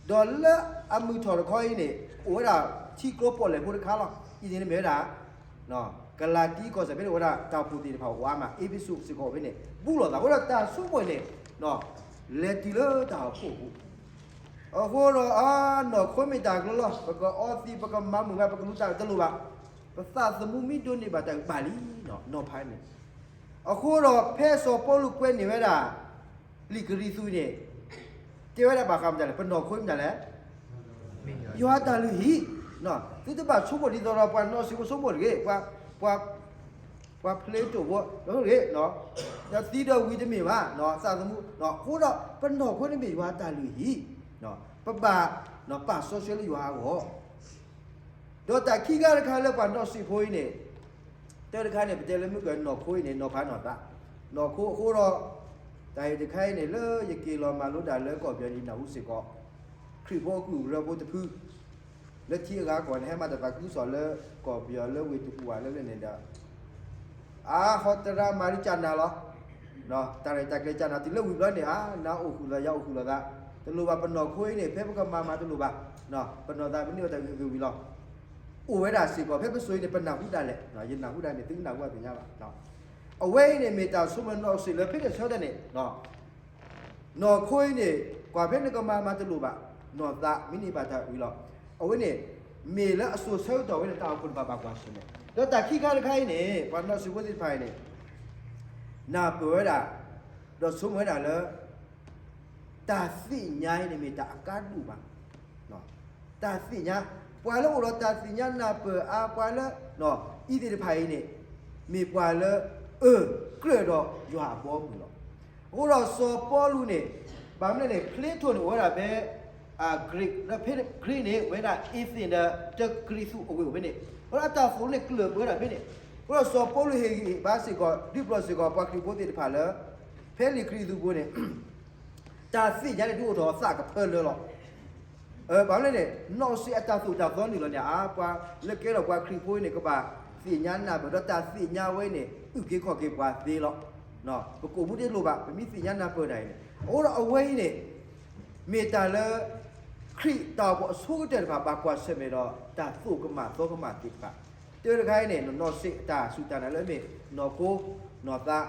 ဒီးလၢအမုၢ်ထီၣ်တခီအံၤန့ၣ် အိၣ်ဝဲဒၣ်ထံကျိပီၣ်လဲၣ်ဖိတခါလီၤ. အံၤန့ၣ်မ့ၢ်ဝဲဒၣ် ကလၤတံကီၢ်စဲၣ်ဖဲန့ၣ် အိၣ်ဝဲဒၣ်တၢ်အိၣ်ဖှိၣ်သ့ၣ်တဖၣ်အိၣ်အါမး, အ့းဖ့းစူးစ့ၢ်ကီးဖဲန့ၣ် ဘူးလိာ်သး အဃိဒီးတၢ်ဆိကမိၣ်န့ၣ် လဲၤတုၤလၢတၢ်အိၣ်ဖှိၣ်အပူၤ အဃိဒီး အါ နီၢ်ခိမ့ၢ်တၢ်ကလီလီၤ, ပကအီသံး ပကမၤမုာ်ဘၣ် ပကလူၤတၢ်တလိၣ်ဘၣ်, ပသးသမူမ့ၢ်ဒိးန့ၢ်ဘၣ်တၢ်ဘၣ်လံ, နီၤဖးန့ၣ်. အဃိဒီးဖဲစီၤပီလူးကွဲးန့ၢ်ဝဲဒၣ် လံာ်ကရံၣ်သူးန့ၣ် တဲဝဲဒၣ်ဘၣ်ဃးမတၤလဲၣ်, ပနီၢ်ခိမ့ၢ်မတၤလဲၣ်, ယွၤတၢ်လုၢ်ဟံၣ်, သုတဘၣ်ဆိကမိၣ်ဒ်သိးဒီးပှၤနီၣ်စံးဖိဆိကမိၣ်တဂ့ၤ, ပှၤ ပှၤဖျ့တိၣ်ဖိတဂ့ၤ, ဒီးသံဒီးဝံၤတမ့ၢ်ဘၣ်, သးသမူ, အဃိဒီးပနီၢ်ခိန့ၣ်မ့ၢ်ယွၤတၢ်လုၢ်ဟံၣ်, ပဘၣ်ပာ်စီဆှံလၢယွၤအဂီၢ် ဒီးတၢ်ခံခါတခါလၢပှၤနီၣ်စံးဖိအံၤန့ၣ်, တၢ်တခါန့ၣ် ပတဲလၢမုၢ်ကနီၢ်ခိအံၤန့ၣ် နီၤဖးနီၢ်သး, နီၢ်ခိအဃိဒီး တၢ်အံၤတခါအံၤန့ၣ် လၢယက့ၤလီၤမၤလိတၢ်လၢကီၢ်ပယီၤန့ၣ် နၢ်ဟူစ့ၢ်ကီး ခရံာ်ဖိအကုၢ်အဂၤဖိတဖု လၢထံအဂၤကီၢ်န့ၣ် ဟဲမၤတၢ်သးခုကစီၣ်လၢကီၢ်ပယီၤလၢဝ့ၢ်တကူၣ်ဝဲလၢန့ၣ်ဒီး အါ ဟီတရါမၤရံကၢ်နၤလီၤ. တၢ်ရဲၣ်တၢ်ကျဲၤကၢ်နၤတုၤလၢဝံၤဘျီန့ၣ် အါ နၤအိၣ်ဃုာ်လီၤ ယၤအိၣ်ဃုာ်လိာ်သး, တလိၣ်ဘၣ်ပနီၢ်ခိအံၤန့ၣ် ဖဲပကမၤမၤတလိၣ်ဘၣ်, ပနီၢ်သးပန့ၢ်ဝဲတၢ်ဂ့ၤဂ့ၤဝံၤလီၤ. အိၣ်ဝဲဒၣ်စ့ၢ်ကီး ဖဲပစိၤအံၤန့ၣ် ပနၢ်ဟူဒၣ်လဲာ်, ယနၢ်ဟူဒၣ်န့ၣ် သုနၢ်ဟူအသ့ၣ်ညါဘၣ်. အဝဲအံၤန့ၣ်မ့ၢ်တၢ်ဆိကမိၣ်နီၣ်စံးလၢ ဖဲန့ၣ်ဆၢကတီၢ်န့ၣ် နီၢ်ခိအံၤန့ၣ် ကွၢ်ဖဲနကမၤမၤတလိၣ်ဘၣ်, နီၢ်သးမ့ၢ်န့ၢ်ဘၣ်တၢ်ဝံၤလီၤ. အဝဲန့ၣ် မ့ၢ်လၢအစိၤဆၢကတီၢ်ဝဲန့ၣ် တၢ်အိၣ်ဖှိၣ်တဖၣ်ဘၣ်ကွၢ်ဆၢၣ်မဲာ်, ဒီးတၢ်ခံခါတခါအံၤန့ၣ် ပှၤနီၣ်စံးဖိသ့ၣ်တဖၣ်အံၤန့ၣ် နၢ်ပၢၢ်ဝဲဒၣ် ဒီးဆိကမိၣ်ဝဲဒၣ်လၢ တၢ်သ့ၣ်ညါအံၤန့ၣ်မ့ၢ်တၢ်အကါဒိၣ်မး တၢ်သ့ၣ်ညါ, ပှၤလၢအိၣ်ဒီးတၢ်သ့ၣ်ညါနၢ်ပၢၢ်အါ ပှၤလၢ အံၤသ့ၣ်တဖၣ်အံၤန့ၣ် မ့ၢ်ပှၤလၢ အၢ ကြၢးဒီးယွၤအဘီအမုၢ်လီၤ. အဃိဒီးစီၤပီလူးန့ၣ် ဘၣ်မနုၤလဲၣ်န့ၣ် Plato န့ၣ် အိၣ်ဝဲဒၣ်ဖဲ Greek ဒီးဖဲ Greek န့ၣ် အိၣ်ဝဲဒၣ် atheist ဒီးတၢ်ကရံၣ်သူးအဝ့ၢ်အိၣ်ဖဲန့ၣ်, အဃိဒီးအတၢ်သိၣ်န့ၣ်ကျၢၢ်ဘၢဝဲဒၣ်ဖဲန့ၣ်, အဃိဒီးစီၤပီလူးဟ့ၣ်ဂံၢ်ဟ့ၣ်ဘါစ့ၢ်ကီး ဒုးပျီၢ်စ့ၢ်ကီးပှၤခရံာ်ဖိသ့ၣ်တဖၣ်လၢ ဖဲလံာ်ကရံၣ်သူးပူၤန့ၣ် တၢ်သ့ၣ်ညါန့ၣ်ဒုးအိၣ်ထီၣ်အသးကဖၢလၢလီၤ. ဘၣ်မနုၤလဲၣ်န့ၣ် နီၣ်စံးအတၢ်သိၣ်တၢ်သီနုာ်လီၤန့ၣ် အါ ပှၤလၢကဲထီၣ်ပှၤခရံာ်ဖိန့ၣ် ကဘၣ်သ့ၣ်ညါနၢ်ပၢၢ် ဒီးတၢ်သ့ၣ်ညါဝဲန့ၣ် အုၣ်က့ၤခီၣ်က့ၤပှၤသ့လီၤ. ပကိာ်မူတလိၣ်ဘၣ် ပမ့ၢ်သ့ၣ်ညါနၢ်ပၢၢ်တၢ်အံၤန့ၣ်, အဃိဒီးအဝဲအံၤန့ၣ် မ့ၢ်တၢ်လၢ ခရံာ်တၢ်အိၣ်ဖှိၣ်အဆိကတၢၢ်တဖၣ် ဘၣ်ကွၢ်ဆၢၣ်မဲာ်ဒီး တၢ်သိၣ်ကမၣ်သီကမၣ်သ့ၣ်တဖၣ်, တၢ်တခါအံၤန့ၣ် နီၣ်စံးအတၢ်စူၢ်တၢ်နာ်လၢအမ့ၢ် နီၢ်ခိ နီၢ်သး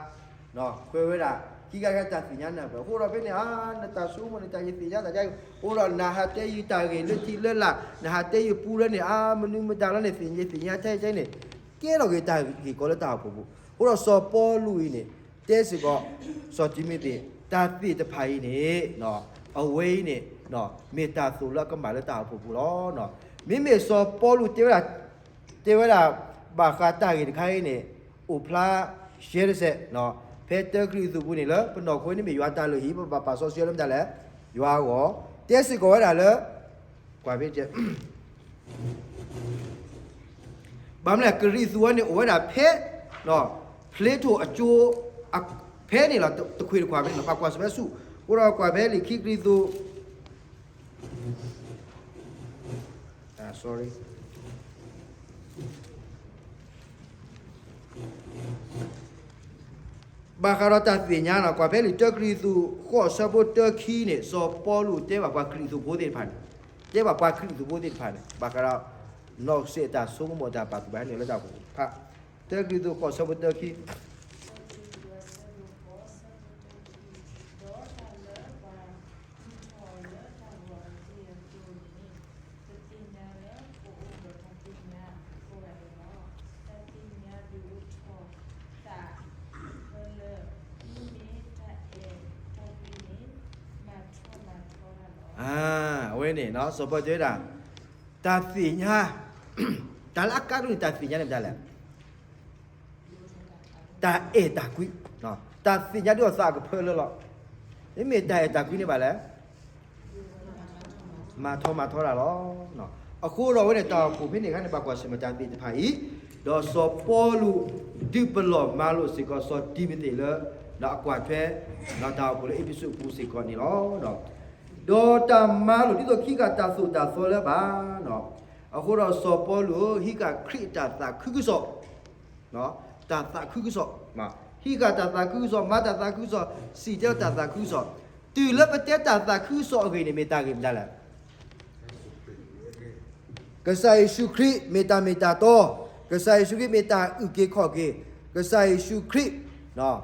ခွဲးဝဲဒၣ် ခံခါတခါတၢ်သ့ၣ်ညါနၢ်ပၢၢ် အဃိဒီးဖဲန့ၣ် အါ နတၢ်ဆိကမိၣ်န့ၣ် တၢ်ယသ့ၣ်ညါသးဒ်အံၤ အဃိဒီးနဟးတဲယတၢ်ဂ့ၢ်လၢထံးလၢလာ် နဟးတဲယပူလၢန့ၣ် အါ မနုၤမတၤလီၤန့ၣ် သ့ၣ်ညါသ့ၣ်ညါထဲထဲန့ၣ် ကဲထီၣ်က့ၤတၢ်ဂ့ၢ်ကီလၢတၢ်အိၣ်ဖှိၣ်ပူၤ, အဃိဒီးစီၤပီလူးအံၤန့ၣ် တဲစ့ၢ်ကီး စီၤတံၤမသ့း တၢ်သ့ၣ်တဖၣ်အံၤန့ၣ် အဝဲအံၤန့ၣ် မ့ၢ်တၢ်သိၣ်လၢအကမၣ်လၢတၢ်အိၣ်ဖှိၣ်ပူၤလီၤ. မ့မ့ၢ်စီၤပီလူးတဲဝဲဒၣ် တဲဝဲဒၣ် ဘၣ်ဃးတၢ်ဂ့ၢ်တခါအံၤန့ၣ် အိၣ်ဖျါရှဲတစဲး ဖဲတၢကရံၣ်သူးပူၤန့ၣ်လၢ ပနီၢ်ခိန့ၣ်မ့ၢ်ယွၤတၢ်လုၢ်ဟံၣ် ပဘၣ်ပာ်စီဆှံလၢမတၤလဲၣ် ယွၤအဂီၢ် တဲစ့ၢ်ကီးဝဲဒၣ်လၢ ကွၢ်ဖဲ ဘၣ်မနုၤလဲၣ် ကရံၣ်သူးဝဲန့ၣ် အိၣ်ဝဲဒၣ်ဖဲ Plato အကၠိ ဖဲန့ၣ်လီၤ တခွ့ၣ်တခွါဖဲန့ၣ်လီၤ ပှၤကွၢ်ဆၢၣ်မဲာ်ဆူၣ် အဃိဒီးကွၢ်ဖဲလံာ်ခံကရံၣ်သူး sorry ဘၣ်ဃးဒီးတၢ်သ့ၣ်ညါန့ၣ် ကွၢ်ဖဲလံာ်တၢကရံၣ်သူး ဃိးဆၢဖိတၢခံန့ၣ် စီၤပီလူးတဲဘၣ်ပှၤခရံာ်သူးဖိသ့ၣ်တဖၣ်န့ၣ် တဲဘၣ်ပှၤခရံာ်သူးဖိသ့ၣ်တဖၣ်န့ၣ် ဘၣ်ဃးဒီး နီၣ်စံးအတၢ်ဆိကမိၣ်တၢ်ပာ်သူၣ်ပာ်သးန့ၣ်လၢတၢ်အိၣ်ဖှိၣ် တၢကရံၣ်သူး ဃိးဆၢဖိတၢခံ အဝဲန့ၣ် စီၤပီတဲဝဲဒၣ် တၢ်သ့ၣ်ညါ တၢ်လၢအကါဒိၣ်န့ၣ် တၢ်သ့ၣ်ညါန့ၣ်မတၤလဲၣ် တၢ်အဲၣ်တၢ်ကွံ တၢ်သ့ၣ်ညါဒ်အသးကဖၢလၢလီၤ. မ့မ့ၢ်တၢ်အဲၣ်တၢ်ကွံန့ၣ်ဘၣ်လဲၣ် မၤထီၣ်မၤထီတၢ်လီၤ. အဃိဒီးအဝဲန့ၣ် တၢ်အိၣ်ဖှိၣ်ဖဲန့ၣ်အခါန့ၣ် ဘၣ်ကွၢ်ဆၢၣ်မဲာ်တၢ်သ့ၣ်တဖၣ်အံၤ, ဒီးစီၤပီလူးဒုးပလီၢ်မၤလိာ်စ့ၢ်ကီးစီၤတံၤမသ့းလၢ ဒီးအကွၢ်ထွဲ ဒီးတၢ်အိၣ်ဖှိၣ်လၢအ့းဖ့းစူးအပူၤစ့ၢ်ကီးန့ၣ်လီၤ. ဒီးတၢ်မၤလိာ်ဒ်သိးခံဂၤတၢ်သိၣ်တၢ်သီလၢၤဘၣ်. အဃိဒီးစီၤပီလူးဟံးဃာ်ခရံာ်အတၢ်သးခုကစီၣ် တၢ်သးခုကစီၣ်, ဟံးဃာ်တၢ်သးခုကစီၣ်, မၤတၢ်သးခုကစီၣ်, စံၣ်တဲၤတဲလီၤတၢ်သးခုကစီၣ်, တုၤလၢပတဲတၢ်သးခုကစီၣ်အဂ့ၢ်န့ၣ် မ့ၢ်တၢ်ဂ့ၢ်မတၤလဲၣ်. ကစၢ်ယ့ၣ်ၡူးခရံာ်မ့ၢ်တၢ်မ့ၢ်တၢ်တီ, ကစၢ်ယ့ၣ်ၡူးခရံာ်မ့ၢ်တၢ်အုၣ်က့ၤခီၣ်က့ၤ, ကစၢ်ယ့ၣ်ၡူးခရံာ်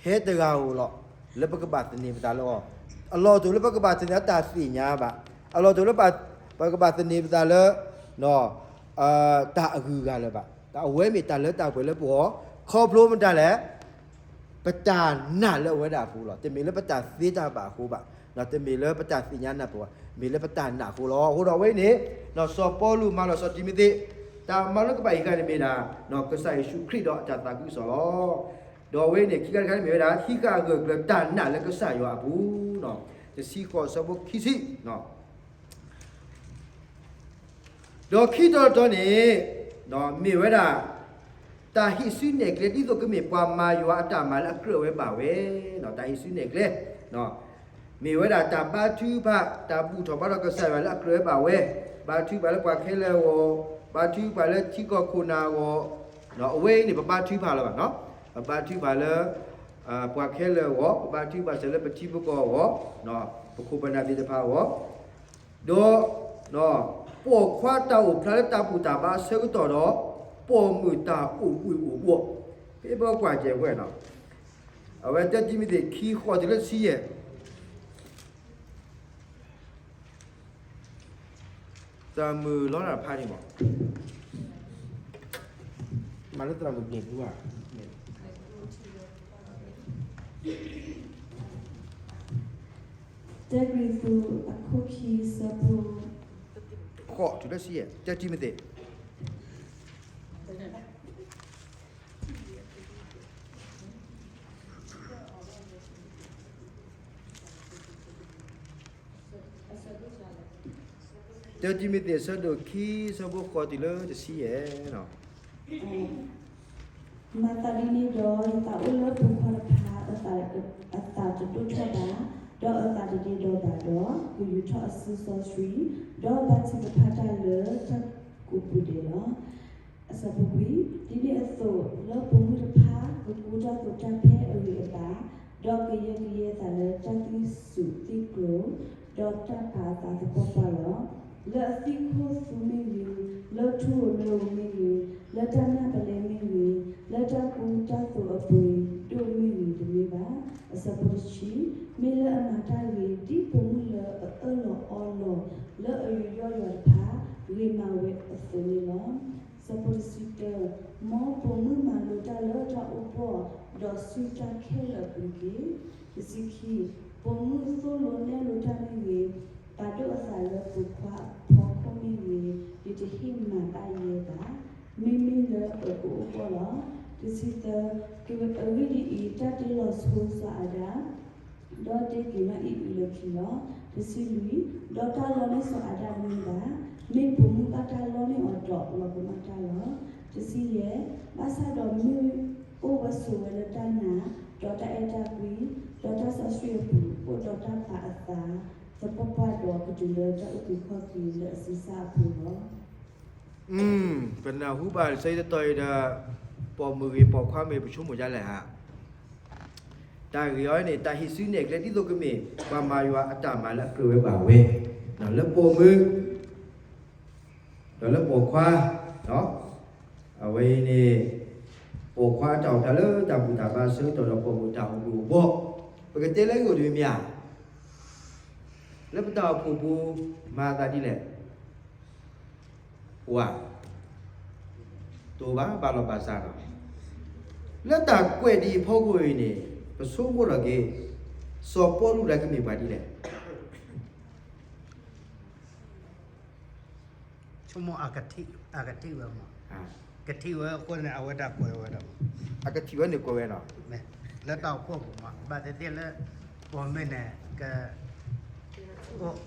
ထဲတဂၤဧိၤလီၤ လၢပကဘၣ်သန့ၤပသးလၢအီၤ, အလီၢ်တအိၣ်လၢပကဘၣ်သန့ၤတၢ်သ့ၣ်ညါဘၣ်, အလီၢ်တအိၣ်လၢပကဘၣ်သန့ၤပသးလၢ တၢ်အဂုၤအဂၤလၢၤဘၣ်. အဝဲမ့ၢ်တၢ်လၢတၢ်ပှဲၤလၢပဂီၢ်, ခီဖျိမတၤလဲၣ်, ပတၢ်နာ်လၢအဝဲဒၣ်အပူၤလီၤ. တမ့ၢ်လၢပတၢ်သ့တၢ်ဘၣ်အဃိဘၣ်, တမ့ၢ်လၢပတၢ်သ့ၣ်ညါနၢ်ပၢၢ်ဘၣ်, မ့ၢ်လၢပတၢ်နာ်အဃိလီၤ. အဃိဒီးအဝဲအံၤန့ၣ် စီၤပီလူးမၤလိာ်စီၤတံၤမသ့း, တၢ်မၤလိာ်ကဘၣ်အံၤအခါန့ၣ်မ့ၢ်ဒၣ် ကစၢ်ယ့ၣ်ၡူးခရံာ်ဒီးအတၢ်သးခုကစီၣ်လီၤ. ဒီးအဝဲအံၤန့ၣ် ခံခါတခါန့ၣ်မ့ၢ်ဝဲဒၣ် ဟံးဃာ်အဂၢၢ်အကျၢၤတၢ်နာ်လၢကစၢ်ယွၤအပူၤ, တဆံဃိး အဆၢဖိခံဆံ ဒီးခံတီၤတတီၤန့ၣ် မ့ၢ်ဝဲဒၣ် တၢ်ဟံးစုနဲၣ်ကျဲ ဒ်သိးကမ့ၢ်ပှၤမၤယွၤအတၢ်မၤလၢအကြၢးဝဲဘၣ်ဝဲ, တၢ်ဟံးစုနဲၣ်ကျဲ မ့ၢ်ဝဲဒၣ်တၢ်ဘါထုကဖၣ် တၢ်ဘူၣ်ထီၣ်ဘါထီၣ်ကစၢ်ယွၤလၢအကြၢးဝဲဘၣ်ဝဲ, ဘါထုကဖၣ်လၢပှၤခဲလၢာ်အဂီၢ်, ဘါထုကဖၣ်လၢထံကီၢ်ခိၣ်နၢ်အဂီၢ်, အဝဲအံၤန့ၣ် ပဘါထုကဖၣ်လၢၤဘၣ်, ပဘါထုကဖၣ်လၢ ပှၤခဲလၢာ်အဂီၢ်, ပဘါထုကဖၣ်စၢၤလၢပထံပကီၢ်အဂီၢ်, ပခိၣ်ပနၢ်သ့ၣ်တဖၣ်အဂီၢ်, ဒီး ပိာ်ခွါတၢ်အိၣ်ဖျါလၢတၢ်ဘူၣ်တၢ်ဘါအဆၢကတီၢ်ဒီး ပိာ်မုၣ်တၢ်အိၣ်ဘှံးအိၣ်ဘှီၣ်, ဖဲပကွၢ်စဲးဝဲနီၤ, အဝဲတၢတံၤမသ့းခံဃိးတုၤလၢတဆံယဲၢ်, သရၣ်မုၣ်လီတၢ်ဖးန့ၣ်မး, မၤလၢသရၣ်မုၣ်ဘျဲၣ်ဖုဘၣ်. တၢကရံၣ်သူး အခိၣ်ခံ အဆၢဖိ ဃိးတုၤလၢတဆံယဲၢ်, တၢတံၤမသ့း တၢတံၤမသ့း အဆၢဒိၣ်ခံ အဆၢဖိဃိးတုၤလၢတဆံယဲၢ်နီၤ. မၤသးဒ်န့ၣ်ဒီး ယသးအိၣ်လၢပိာ်ခွါတဖၣ် အသးတဒိၣ်ထီၣ်ဘၣ်, ဒီးအသးတဒ့ဒီဘၣ်ဒီး ကယူးထီၣ်အစုစီဆှံ, ဒီးဘါထုကဖၣ်တၢ်လၢတၢ်ကိးပူၤဒဲးလီၤ. အဆၢဖိခွံ, ဒ်န့ၣ်အသိး လၢပိာ်မုၣ်တဖၣ် ကကူတၢ်သိးတၢ်ဖဲအဂ့ၤအဘၣ်, ဒီးကယၢကယဲအသးလၢတၢ်သံစူၤသံကျိၤ, ဒီးတၢ်ပာ်အသးသပှၢ်ပှၢ်လီၤ. လၢအသံခိၣ်သူမ့ၢ်ဂ့ၤ, လၢထူဧိၤလွဲဧိၤမ့ၢ်ဂ့ၤ, လၢတၢ်နၢ်ပလဲမ့ၢ်ဂ့ၤ, လၢတၢ်ကူတၢ်သိးအပှ့ၤဒိၣ်မ့ၢ်ဂ့ၤတမ့ၢ်ဘၣ်. အဆၢဖိတဆံ, မ့ၢ်လၢအမၤတၢ်ဂ့ၤ ဒ်ပိာ်မုၣ်လၢအအၢၣ်လီၤအီလီၤ လၢအယူးယီၣ်ယွၤတဖၣ် ဂ့ၤမးဝဲအသိးန့ၣ်လီၤ. ဆၢဖိတဆံတၢ, မ်ပိာ်မုၣ်မၤလိတၢ်လၢတၢ်အိၣ်ဖှိၣ်, ဒီးစုတၢ်ခဲလၢာ်ပူၤတက့ၢ်. တဆံခံ, ပိာ်မုၣ်သိၣ်လိနဲၣ်လိတၢ်မ့ၢ်ဂ့ၤ, ပာ်ဒိၣ်အသးလၢပိာ်ခွါအဖီခိၣ်မ့ၢ်ဂ့ၤ, ယတဟ့ၣ်မၤဘၣ်ယဲဘၣ်, မ့မ့ၢ်လၢအကအိၣ်ဘှီၣ်လီၤ. တဆံသၢ, အဂ့ၢ်ဒ်အံၤ, တၢ်တ့လီၤဆိစီၤအၤဒၣ် ဒီးတ့က့ၤနီၢ်အံၣ်အုးလၢခံလီၤ. တဆံလွံၢ်, ဒီးတၢ်လီန့ၢ်စီၤအၤဒၣ်တမ့ၢ်ဘၣ်, မ့ၢ်ပိာ်မုၣ်ဘၣ်တၢ်လီန့ၢ်အီၤဒီးလီၤကမၣ်တၢ်လီၤ. တဆံယဲၢ်, ဘၣ်ဆၣ်ဒီးမ့ၢ်အိၣ်ဝဲဆိးဝဲလၢတၢ်နာ်, ဒီးတၢ်အဲၣ်တၢ်ကွံ, ဒီးတၢ်စီဆှံအပူၤ, အိၣ်ဒီးတၢ်ပာ်အသး သပှၢ်ပှၢ်ဒီးကတုၤလၢတၢ်အုၣ်က့ၤခီၣ်က့ၤလၢအဆံးစၢ်အပူၤလီၤ. ပနၢ်ဟူဘၣ်ဆၢအံၤတတီၤအံၤဒီး ပိာ်မုၣ်ဂ့ၤပိာ်ခွါမ့ၢ်ပဆိကမိၣ်ဒ်လဲၣ်ဧါ. တၢ်ဂ့ၢ်အံၤန့ၣ် တၢ်ဟံးစုနဲၣ်ကျဲဒ်သိးကမ့ၢ် ပှၤမၤယွၤအတၢ်မၤလၢအကြၢးဝဲဘၣ်ဝဲ, လၢပိာ်မုၣ် ဒီးလၢပိာ်ခွါ, အဝဲအံၤန့ၣ် ပိာ်ခွါအတၢ်အိၣ်ဖျါလၢတၢ်ဘူၣ်တၢ်ဘါအဆၢကတီၢ်ဒီးပိာ်မုၣ်တၢ်အိၣ်ဘှံးအိၣ်ဘှီၣ်, ပကတဲလၢအဂ့ၢ်အိၣ်တမံၤမံၤဧါ. လၢပတၢ်အိၣ်ဖှိၣ်ပူၤ မၤအသးဒ်လဲၣ် ဝၤ, တအိၣ်ဘၣ် ဘၣ်လီၤဘၣ်စးဒီး, လၢတၢ်ကွဲးဒ်အံၤအဖီခိၣ်အံၤန့ၣ် ပဆိကမိၣ်ထီၣ်က့ၤ စီၤပီလူးဒၣ်ကမ့ၢ်ပှၤဒ်လဲၣ်. ဆိကမိၣ်အကထံၣ်ဝဲမး, ကထံၣ်ဝဲအဃိန့ၣ် အဝဲဒၣ်ကွဲးဝဲဒီး, အကထံၣ်ဝဲန့ၣ်ကွဲးဝဲဒီး, လၢတၢ်အိၣ်ဖှိၣ်ပူၤမး ဘၣ်သ့ၣ်သ့ၣ်လၢ ပိာ်မုၣ်န့ၣ် က, အိၣ်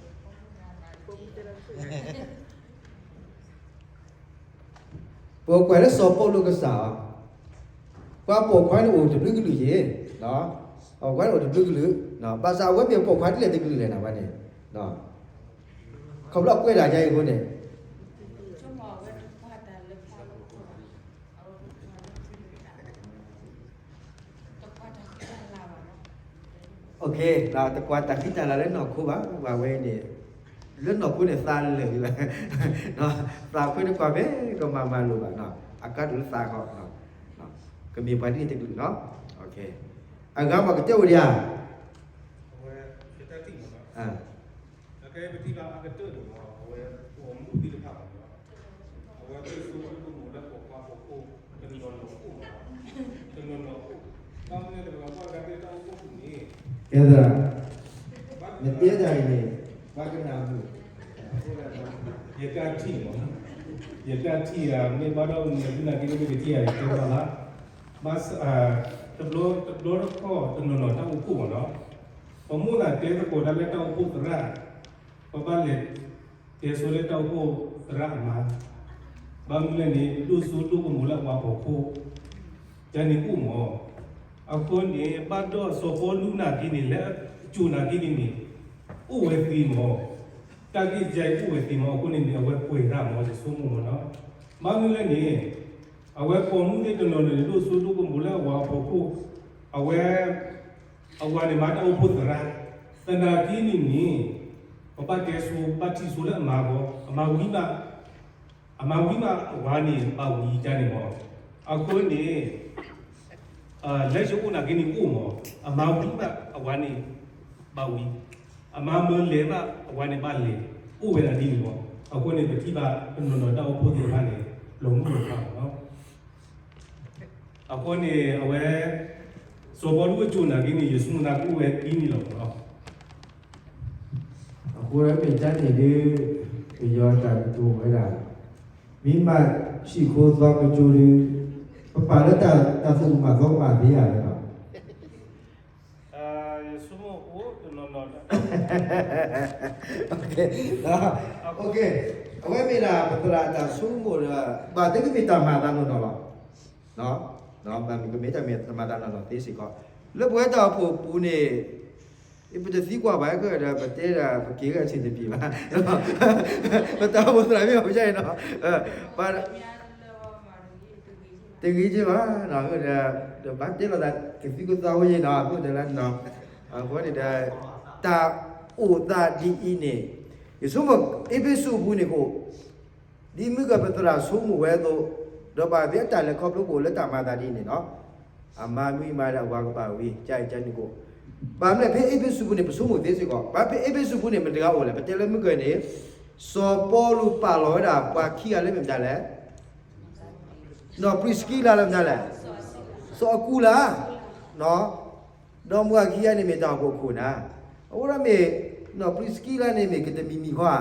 ပကွၢ်လၢစီၤပီလူးကစၢ်, ပှၤပိာ်ခွါန့ၣ်အိၣ်တဘျုးကလုာ်က့ၤ, ပှၤပိာ်ခွါန့ၣ်အိၣ်တဘျုးကလုာ်, ဘၣ်ဆၣ်အဝဲမ့ၢ်ပိာ်ခွါဒ်လဲၣ်တကလုာ်လဲၣ်န့ၣ်ဝဲန့ၣ်, ခီဖျိကွဲးတၢ်ယါအံၤအဃိန့ၣ် တကွၢ်တၢ်ဃံတၢ်လၤလၢနီၢ်ခိဘၣ်, ပှၤဝဲန့ၣ်, လၢနီၢ်ခိန့ၣ်သးလၢာ်လံဘၣ်, သးခွဲတကွၢ်ဖဲကမၤမၤလိာ်ဘၣ်, အကါဒိၣ်လၢသးဃီ, ကမ့ၢ်ပှၤဒ်န့ၣ်တကလုာ်နီၤ, အဂၤမ့ၢ်ကတဲအိၣ်ဒံးဧါ အဝဲပထံၣ်ဘၣ်အကတၢၢ်န့ၣ်လီၤ, အဝဲပိာ်မုၣ်သ့ၣ်တဖၣ်မ့ၢ်လီၤ, အဝဲဒိၣ်စိဒိၣ်ကမူၤလၢပိာ်ခွါပိာ်ခိၣ်, တနီၤနီၤအိၣ်မ့ၢ်လီၤ, တနီၤနီၤအိၣ်, ဘၣ်မနုၤလဲၣ်တကပၤကွၢ်ကဒါက့ၤတၢ်အိၣ်ဖှိၣ်ပူၤန့ၣ်, ကဲသရၣ်, နတဲတၢ်အံၤန့ၣ်, ပှၤကနၣ်မုာ်, ယကထံၣ်မ့ၢ်, ယကထံၣ်ဧါ, မ့ၢ်ဘၣ်ဒီးမနုၤသနာ်က့န့ၣ် မ့ၢ်ကထံၣ်ဧါ ယတဲဘၣ်လၢ, ဘၣ်ဆၣ်, တဘျီတခီၣ်တနီၤနီၤတၢ်အိၣ်ဖှိၣ်မ့ၢ်လီၤ, ပမိၣ်သးတဲသကိးတၢ်လၢတၢ်အိၣ်ဖှိၣ်သရၣ်, ပဘၣ်လဲၤတဲဆိလၢတၢ်အိၣ်ဖှိၣ်သရၣ်အမါ, ဘၣ်မနုၤလဲၣ်န့ၣ် ဒိၣ်စိဒိၣ်ကမူၤလၢအဝၤပိာ်ခိၣ်, ယၤန့ၣ်အိၣ်မ့ၢ်, အဃိန့ၣ် ဘၣ်ဒီးစီၤပီလူးနာ်က့န့ၣ် လၢအစိၤနာ်က့န့ၣ်န့ၣ်, အိၣ်ဝဲသ့မ့ၢ်, တၢ်ဂ့ၢ်ယါအံၤအိၣ်ဝဲသ့မ့ၢ် အဃိန့ၣ်န့ၣ် အဝဲကွဲးတၢ်မ့ၢ် ယဆိကမိၣ်မ့ၢ်လီၤ, ဘၣ်မနုၤလဲၣ်န့ၣ်, အဝဲပိာ်မုၣ်သ့ၣ်တနီၤန့ၣ် ဒိၣ်စိဒိၣ်ကမူၤလၢအဝၤအဖီခိၣ်, အဝဲ, အဝၤန့ၣ်မၤတၢ်အိၣ်ဖှိၣ်သရၣ်, သနာ်က့န့ၣ်န့ၣ်, ပဘၣ်တဲဆိ ဘၣ်ထံၣ်ဆိလၢအမါဂီၢ်, အမါဝံမး, အမါဝံမးအဝၤန့ၣ်ဘၣ်ဝံၤယၤန့ၣ်မ့ၢ်, အဃိန့ၣ် လၢယအိၣ်နာ်က့န့ၣ်အိၣ်မ့ၢ်, အမါဝံဘၣ်အဝၤန့ၣ်ဘၣ်ဝံ, အမါမၢလဲၤဘၣ်အဝၤန့ၣ်ဘၣ်လဲၤ, အိၣ်ဝဲဒၣ်ဒ်န့ၣ်မ့ၢ်, အဃိန့ၣ် ပထံၣ်ဘၣ်တနီၤနီၤတၢ်အိၣ်ဖှိၣ်သ့ၣ်တဖၣ်န့ၣ် လီၤမုၢ်လီၤဖးမ့ၢ်လီၤ, အဃိန့ၣ် အဝဲ, စီၤပီလူးအစိၤနာ်က့န့ၣ် ယဆိကမိၣ်သးကအိၣ်ဝဲဒ်န့ၣ်လီၤမ့ၢ်လီၤ. အဃိမ့ၢ်တၢ်န့ၣ်ဒုး, ပယီၤတၢ်ကတိၤဝဲဒၣ်, မ့ၢ်မၤဆံးခိသွါကၠိဒုး, ပပာ်လၢတၢ်သူၣ်ကမၣ်သီကမၣ်သ့ဧါလီၤ. ယဆိကမိၣ်အိၣ်တနီၤနီၤ, အဝဲမ့ၢ်ဒၣ်ပသရၣ်တၢ်ဆိကမိၣ်ဒီး, ဘၣ်သ့ၣ်ကမ့ၢ်တၢ်မၤသးနီၢ်နီၢ်လီၤ. ဘၣ်မ့ၢ်ကမ့ၢ်တၢ်မၤသးနီၢ်နီၢ်သ့စ့ၢ်ကီး, လၢပဝဲတၢ်အိၣ်ဖှိၣ်ပူၤန့ၣ်, ပတသံကွၢ်ဘၣ်ကဒီး ပတဲဒၣ် ပက့ၤဂ့ၢ်အဆ့ၣ်တပျံၤဘၣ်, ပတၢ်အိၣ်ဖှိၣ်သရၣ်မ့ၢ်အီၤပယါအံၤနီၤ, တဂ့ၤက့ဘၣ်, ဒီးဘၣ်တဲလိာ်သး ကသံၣ်ကသီဝဲယံၤနီၤ, အဃိန့ၣ်ဒီး, တၢ်အိၣ်သးဒ်အံၤန့ၣ်, ယဆိကမိၣ်အ့းဖ့းစူးအပူၤန့ၣ်ကအိၣ်, ဒ်မုၢ်ကပသရၣ်ဆိကမိၣ်ဝဲအသိး, ဒီးဘၣ်သ့ၣ်အတၢ်လဲၤခီဖျိကအိၣ်လၢတၢ်မၤသးဒ်အံၤန့ၣ်နီၤ, အမါမုၢ်မၤဒီးအဝၤကဘၣ်ဝံၤ, ကန့ၣ်ကအိၣ်, ဘၣ်မနုၤလဲၣ် ဖဲအ့းဖ့းစူးပူၤန့ၣ် ပဆိကမိၣ်သ့စ့ၢ်ကီး, ဘၣ်ဖဲအ့းဖ့းစူးပူၤန့ၣ် မတၤတဂၤအိၣ်လဲၣ် ပတဲလၢမုၢ်ကၢၤန့ၣ်, စီၤပီလူးပာ်လီၤဝဲဒၣ်ပှၤခံဂၤလၢမ့ၢ်မတၤလဲၣ်, နီၢ်ပြံးစကံလါလၢမတၤလဲၣ်, စီၤအကူလါ, ဒီးမုၢ်ဂၤခံဂၤန့ၣ်မ့ၢ်တၢ်အိၣ်ဖှိၣ်ခိၣ်နၢ်, အဃိဒီးမ့ၢ်, နီၢ်ပြံးစကံလါန့ၣ်မ့ၢ်ကတမံၤမံၤဃီဧါ,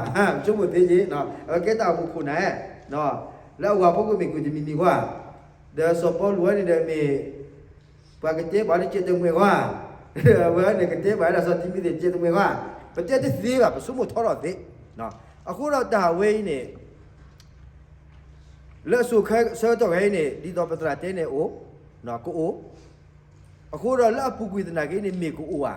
ဆိကမိၣ်သ့က့ၤ, အဝဲကဲတၢ်အိၣ်ဖှိၣ်ခိၣ်နၢ်, လၢအဝၤဖိကမ့ၢ်ကတမံၤမံၤဃီဧါ, ဒီးစီၤပီလူးဝဲန့ၣ်ဒီးမ့ၢ်, ပှၤကတဲဘၣ်န့ၣ်ကဲတမှဲၤဃီဧါ, ဝဲန့ၣ်ကတဲဘၣ်ဝဲဒၣ်စီၤတံၤမသ့းကဲတမှဲၤဃီဧါ, ပတဲတသ့ဘၣ် ပဆိကမိၣ်ထီထီၣ်သ့, အဃိဒီးတၢ်ဝဲအံၤန့ၣ် လၢအစိၤဆၢကတီၢ်ခဲအံၤန့ၣ် ဒ်သိးပသရၣ်တဲန့ၣ်အိၣ်, ကအိၣ်, အဃိဒီးလၢအပူၤကွံာ်သနာ်က့န့ၣ် မ့ၢ်ကအိၣ်ဧါ,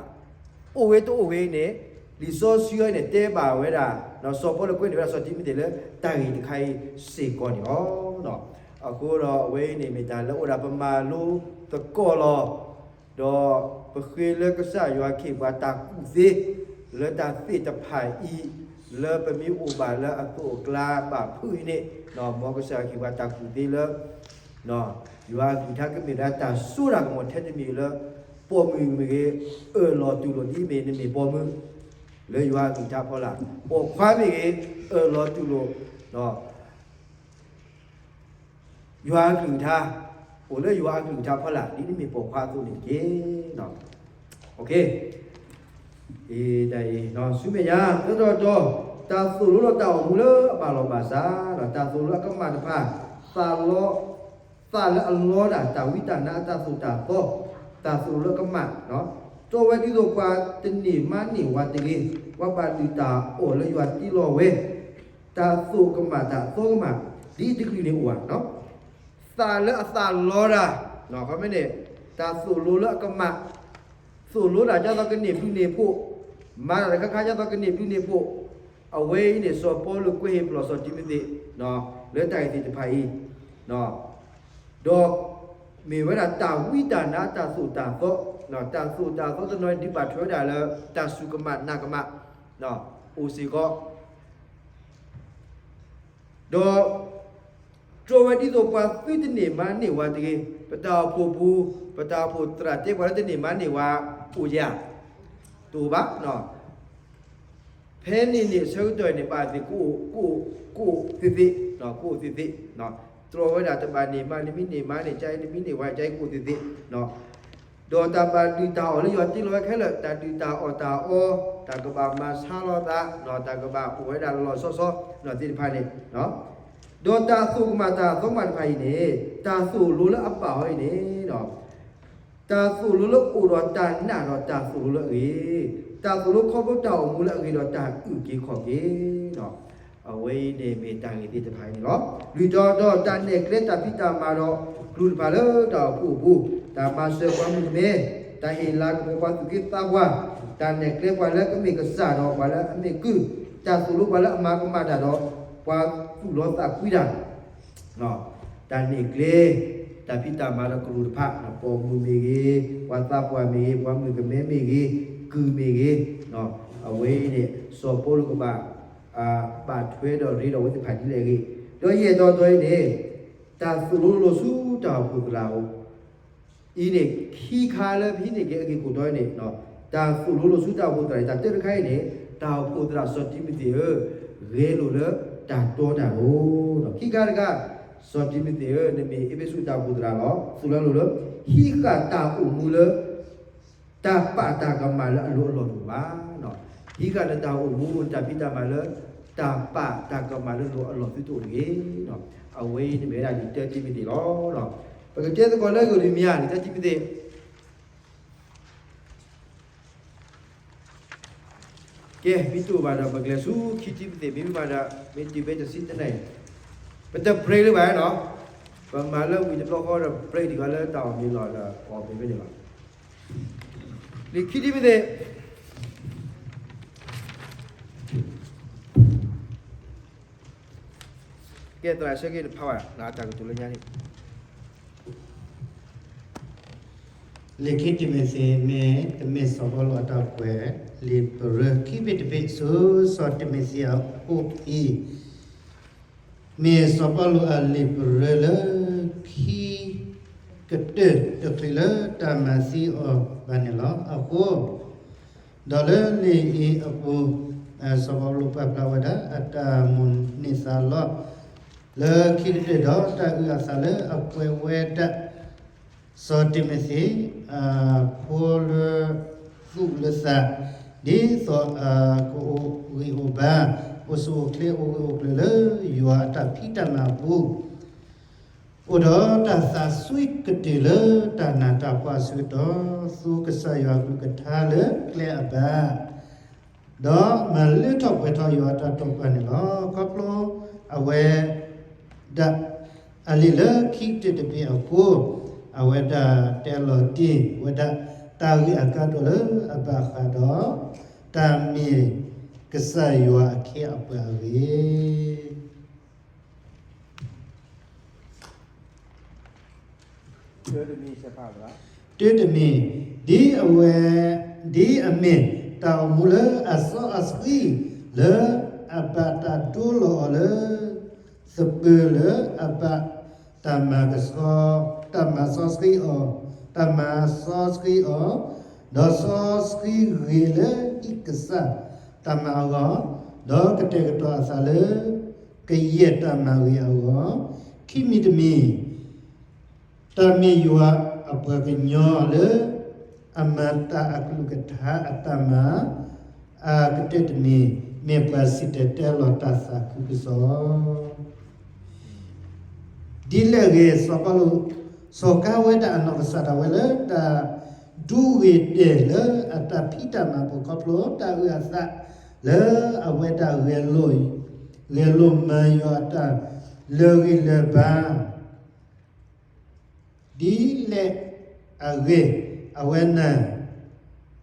အိၣ်ဝဲတအိၣ်ဝဲန့ၣ်, လံာ်စီဆှံအံၤန့ၣ် တဲဘၣ်ဝဲဒၣ်, စီၤပီလူးကွဲးန့ၢ်ဝဲဒၣ်စီၤတံၤမသ့းလၢတၢ်ဂ့ၢ်တခါအံၤစ့ၢ်ကီးန့ၣ်လီၤ. အဃိဒီးအဝဲအံၤန့ၣ်မ့ၢ်တၢ်လၢအိၣ်ဒၣ်ပမၤလိသကိးလီၤ. ဒီးပဃ့လၢကစၢ်ယွၤခ့ၣ်ပှၤတၢ်ကူၣ်သ့ လၢတၢ်သ့ၣ်တဖၣ်အံၤ, လၢပမ့ၢ်အိၣ်ဘၣ်လၢအသိးအကျါဘၣ်ဖုးအံၤန့ၣ်, မ်ကစၢ်ယွၤခ့ၣ်ပှၤတၢ်ကူၣ်သ့လၢ ယွၤအကလုၢ်ကထါကမ့ၢ်ဒၣ်တၢ်စိတၢ်ကမီၤထဲတမံၤလၢ ပိာ်မုၣ်မ့ၢ်ဂ့ၤ, အၢၣ်လီၤတူၢ်လိာ်ဒ်အမ့ၢ်နမ့ၢ်ပိာ်မုၣ် လၢယွၤအကလုၢ်ကထါဖီလာ်, ပိာ်ခွါမ့ၢ်ဂ့ၤ, အၢၣ်လီၤတူၢ်လိာ် ယွၤအကလုၢ်ကထါ, အိၣ်လၢယွၤအကလုၢ်ကထါဖီလာ် ဒ်နမ့ၢ်ပိာ်ခွါအသိးန့ၣ်တက့ၢ်. တၢ်အံၤ, ဆူမဲာ်ညါ သၢတီၤတီၤ, တၢ်သိၣ်လိလီၤတၢ်အိၣ်မူလၢအဘၣ်လီၤဘၣ်စး, တၢ်သိၣ်လိအကမၣ်တဖၣ်, သးလီ, သးလၢအလီဒၣ် တၢ်ဝံတၢ်နါအတၢ်သိၣ်တၢ်သီ, တၢ်သိၣ်လိအကမၣ်, တီဝဲဒ်သိးပှၤတန့ၢ်မါန့ၢ်ဝၤတဂ့ၤ, ပှၤဘၣ်လုၢ်တၢ်အီၣ်လၢယွၤတ့လီၤဝဲ, တၢ်သိၣ်ကမၣ်တၢ်သီကမၣ်, ဒ်အံၤတကလုာ်န့ၣ်အိၣ်ဧါ. သးလၢအသးလီတၢ်, ခီမ့ၢ်န့ၣ် တၢ်သိၣ်လိလၢအကမၣ်, သိၣ်လိတၢ်ဒ်သိးကန့ၢ်ဘျုးန့ၢ်ဖှိၣ်, မၤတၢ်တခါခါဒ်သိးကန့ၢ်ဘျုးန့ၢ်ဖှိၣ်, အဝဲအံၤန့ၣ် စီၤပီလူးကွဲးဟ့ၣ်ပလီၢ်စီၤတံၤမသ့း လၢတၢ်ဂ့ၢ်သ့ၣ်တဖၣ်အံၤ, ဒီးမ့ၢ်ဝဲဒၣ်တၢ်ဝံတၢ်နါတၢ်သိၣ်တၢ်သီ, တၢ်သိၣ်တၢ်သီတနီၤဒုးဘၣ်ထွဲဝဲဒၣ်လၢ တၢ်စူၢ်ကမၣ်နာ်ကမၣ် အိၣ်စ့ၢ်ကီး ဒီး တြီဝဲဒ်သိးပှၤသုတန့ၢ်မါန့ၢ်ဝၤတဂ့ၤ, ပတၢ်အိၣ်ဖှိၣ်ပူၤ, ပတၢ်အိၣ်ဖှိၣ်သရၣ်တဲပှၤလၢတန့ၢ်မါန့ၢ်ဝၤအိၣ်ဧါ, တအိၣ်ဘၣ်. ဖဲန့ၣ်န့ၣ် ဆၢကတီၢ်န့ၣ် ပာ်သ့ၣ် ကအိၣ်သ့သ့, ကအိၣ်သ့သ့, တြီဝဲဒၣ်တဘၣ်န့ၢ်မါ နမ့ၢ်န့ၢ်မါန့ၣ် ကနမ့ၢ်န့ၢ်ဝၤ ကကအိၣ်သ့သ့ ဒီးတၢ်ဘၣ်ဒုၣ်တၢ်အီၣ်လၢယွၤတ့လီၤဝဲခဲလၢာ်, တၢ်ဒုၣ်တၢ်အီၣ်တၢ်အီ, တၢ်ကဘၣ်မၤဆါလိာ်သး, တၢ်ကဘၣ်အိၣ်ဝဲဒၣ်လီၤလီၤဆီဆီသ့ၣ်တဖၣ်န့ၣ်, ဒီးတၢ်သိၣ်ကမၣ်တၢ်သီကမၣ်တဖၣ်အံၤန့ၣ် တၢ်သိၣ်လိလၢအဘၣ်အီၤအံၤန့ၣ် တၢ်သိၣ်လိလၢအိၣ်ဒီးတၢ်နာ်ဒီးတၢ်သိၣ်လိလၢအဂ့ၤ, တၢ်သိၣ်လိခီဖျိတၢ်အိၣ်မူလၢအဂ့ၤဒီးတၢ်အုၣ်က့ၤခီၣ်က့ၤ, အဝဲအံၤန့ၣ်မ့ၢ်တၢ်ဂ့ၢ်သ့ၣ်တဖၣ်အံၤန့ၣ်လီၤ. လွံၢ်တီၤဒီးတၢ်နဲၣ်ကျဲတၢ်ဖံးတၢ်မၤဒီးကလူးတဖၣ်လၢတၢ်အိၣ်ဖှိၣ်အပူၤ, တၢ်မၤစၢၤပှၤမုၣ်ကမဲ, တၢ်ဟ့ၣ်လၤကပီၤပှၤသူၣ်က့သးပှၢ်, တၢ်နဲၣ်ကျဲပှၤလၢကမ့ၢ်ကစၢ်ဒီးပှၤလၢအမ့ၢ်ကုၢ်, တၢ်သိၣ်လိပှၤလၢအမၤကမၣ်တၢ်ဒီးပှၤသူၣ်လီၤသးကွံတၢ် တၢ်နဲၣ်ကျဲ တၢ်ဖံးတၢ်မၤဒီးကလူးတဖၣ်, ပိာ်မုၣ်မ့ၢ်ဂ့ၤ, ပှၤသးပှၢ်မ့ၢ်ဂ့ၤ, ပှၤမုၣ်ကမဲမ့ၢ်ဂ့ၤ, ကုၢ်မ့ၢ်ဂ့ၤ, အဝဲအံၤန့ၣ် စီၤပီလူးကဘၣ် ဘၣ်ထွဲဒီးရ့ဒီးအဝဲသ့ၣ်တဖၣ်ဒ်လဲၣ်အဂ့ၢ်, ဒီးယဲၢ်တီၤတီၤအံၤန့ၣ် တၢ်သိၣ်လိလိာ်ဆူတၢ်အိၣ်ဖှိၣ်သရၣ်အအိၣ် အံၤန့ၣ် ခံခါလၢပဟံးန့ၢ်က့ၤအဂ့ၢ်ခိၣ်တီန့ၣ်, တၢ်သိၣ်လိလိာ်ဆူတၢ်အိၣ်ဖှိၣ်သရၣ်အံၤ တၢ်တၢတခါအံၤန့ၣ် တၢ်အိၣ်ဖှိၣ်သရၣ်စီၤတံၤမသ့းဧၢ, ဂဲၤလိာ်လၢတၢ်တီတၢ်လိၤ, ခံခါတခါ, စီၤတံၤမသ့းဧၢ, နမ့ၢ်အ့းဖ့းစူးတၢ်အိၣ်ဖှိၣ်သရၣ်လီၤ, သိၣ်လိလိာ်လၢ ဟံးဃာ်တၢ်အိၣ်မူလၢ တၢ်ပာ်တၢ်ကမၣ်လၢအလိၤအလီၢ်တအိၣ်ဘၣ်. ဟံးဃာ်နတၢ်အိၣ်မူ နတၢ်ဖံးတၢ်မၤလၢ တၢ်ပာ်တၢ်ကမၣ်လၢလိၤအလီၢ်သုတအိၣ်တဂ့ၤ. အဝဲအံၤန့ၣ်မ့ၢ်ဝဲဒၣ်လံာ်တၢတံၤမသ့းလီၤ. ပကတဲသကိးလၢဂ့ၢ်တမံၤဧါ, လံာ်တၢတံၤမသ့း ကဲ, မ့ၢ်တအိၣ်ဘၣ်ဒီး ပကလဲၤဆူခံတံၤမသ့း, မ့တမ့ၢ်ဘၣ်ဒီး မ့ၢ်တုၤဖဲတဆံတနံၤအံၤ, ပတ break လၢၤဘၣ်နီၤ, ပမၤလၢဝံၤတဘျီဃီဒီး break ဒံးဃီလၢတၢ်အီၣ်မ့ၤလီၤဒီး အီၣ်မ့ၤဖဲန့ၣ်လီၤ. လံာ်ခံတံၤမသ့း ကဲသရၣ်ဆၢက့ၤတဖးဘၣ် နတၢ်ကတိၤလၢညါန့ၣ်, လံာ်ခံတံၤမသ့း မ့ၢ်တမ့ၢ်စီၤပီလူးအတၢ်ကွဲးလံာ်ပရၢခံဘ့ၣ်တဘ့ၣ်ဆူစီၤတံၤမသ့းအအိၣ်အံၤ, မ့ၢ်စီၤပီလူးအလံာ်ပရၢလၢ ခံကတၢၢ်တချုးလၢတၢ်မၤသံအီၤဘၣ်န့ၣ်လီၤ. အဃိ ဒီးလၢလံာ်အံၤအပူၤ စီၤပီလူးပာ်ဖျါဝဲဒၣ် အတၢ်မိၣ်န့ၢ်သးလီ လၢခံကတၢၢ်ဒီးတၢ်အုၣ်အသးလၢအကွဲးဝဲဒၣ် စီၤတံၤမသ့း အဖိလၢသူၣ်လၢသး ဒ်သိးအကအိၣ်ဂံၢ်အိၣ်ဘါ အိၣ်ဆူၣ်အိၣ်ချ့ အိၣ်ဂၢၢ်အိၣ်ကျၢၤလၢယွၤအတၢ်ဖံးတၢ်မၤအပူၤ အိၣ်ဒီးတၢ်သးစွံကတၢၢ်လၢတၢ်နးတၢ်ဖှီၣ်အဆၢကတီၢ် သူကစၢ်ယွၤအကလုၢ်ကထါလၢကျဲအဘါ ဒီးမၤလၢထီၣ်ပှဲၤထီၣ်ယွၤအတၢ်တိာ်ပာ်န့ၣ်လီၤ. ခီဖျိအဝဲဒၣ် အလံာ်လၢခံကတၢၢ်တဘ့ၣ်အဃိ အဝဲဒၣ်တဲလီၤတ့ၢ်ဝဲဒၣ် တၢ်ဂ့ၢ်အကါဒိၣ်လၢအဘၣ်ဃးဒီး တၢ်မ့ၢ်ကစၢ်ယွၤအခ့အပှၤအဂ့ၢ် တၢတမံၤ, ဒ်အဝဲ, ဒ်အမ့ၢ်တၢ်အိၣ်မူလၢအစီအဆှံ လၢအဘၣ်တၢ်ဒိလီၤအီၤလၢ သပၢၤလၢအဘၣ်တၢ်မၤကဆှီ, တၢ်မၤစီဆှံအီၤ, တၢ်မၤစီဆှံအီၤ, ဒီးစီဆှံဂ့ၤလၢဟံၣ်ကစၢ်တၢ်မၤအဂီၢ်, ဒီးကတဲာ်ကတီၤအသးလၢ ကယဲၢ်တၢ်မၤဂ့ၤအဂီၢ်, ခံမံၤတမံၤ တၢ်မ့ၢ်ယွၤအပှၤကညီလၢ အမၤတၢ်အကလုၢ်ကထါအတၢ်မၤ အကတၢၢ်တမံၤ မ့ၢ်ပှၤစံၣ်တဲၤတဲလီၤတၢ်သးခုကစီၣ် ဒ်လဲၣ်ဂ့ၤ စီၤပီလူး စီၤကါဝဲဒၣ်အနီၢ်ကစၢ်ဒၣ်ဝဲလၢတၢ်ဒူဝ့ၢ်တဲာ်လၢအတၢ်ဖံးတၢ်မၤအပူၤခီဖျိတၢ်အုၣ်အသး လၢအဝဲဒၣ်ဂဲၤလိာ်မၤယွၤအတၢ်လၢာ်ဂံၢ်လၢာ်ဘါ ဒ်လဲၣ်အဂ့ၢ်, အဝဲ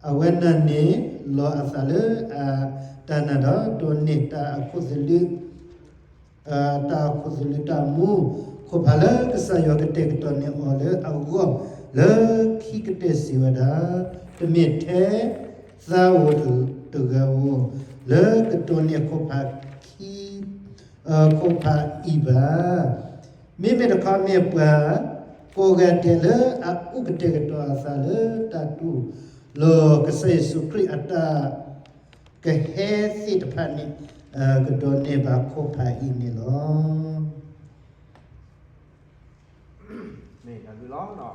အဝဲနာ်န့ၢ်လီၤအသးလၢအတၢ်နာ်ဒီး ဒိးန့ၢ်တၢ်အခိၣ်သလုး တၢ်အခိၣ်သလုးတၢ်မူ ခိၣ်ဖးလၢကစၢ်ယွၤကတဲာ်ကတီၤန့ၢ်အီၤလၢအဂီၢ် လၢခံကတၢၢ်စံးဝဲဒၣ်, တမ့ၢ်ထဲသးဧိၤတဂၤဧိၤ လၢကဒိးန့ၢ်ခိၣ်ဖးခံ ခိၣ်ဖးအံၤဘၣ်. မ့မ့ၢ်တခီမ့ၢ်ပှၤကိးဂၤဒဲးလၢအအိၣ်ကတဲာ်ကတီၤအသးလၢတၢ်တူၢ်လိာ်ကစၢ်ယ့ၣ်ၡူးခရံာ်အတၢ်ကဟဲသ့ၣ်တဖၣ်န့ၣ် ကဒိးန့ၢ်ဘၣ်ခိၣ်ဖးအံၤန့ၣ်လီၤ.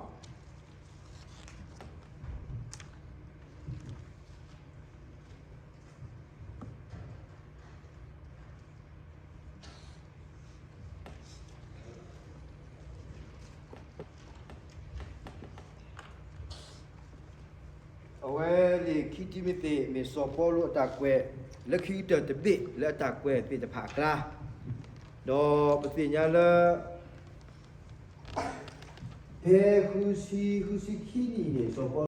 အဝဲန့ၣ်ခံတံၤမသ့း မ့ၢ်စီၤပီလူးအတၢ်ကွဲး လၢခံကတၢၢ်တဘ့ၣ်လၢအတၢ်ကွဲးသ့ၣ်တဖၣ်အကျါ, ဒီးပသ့ၣ်ညါလၢ ဖဲဃုဆံ ဃုဆံခံနံၣ်န့ၣ် စီၤပီ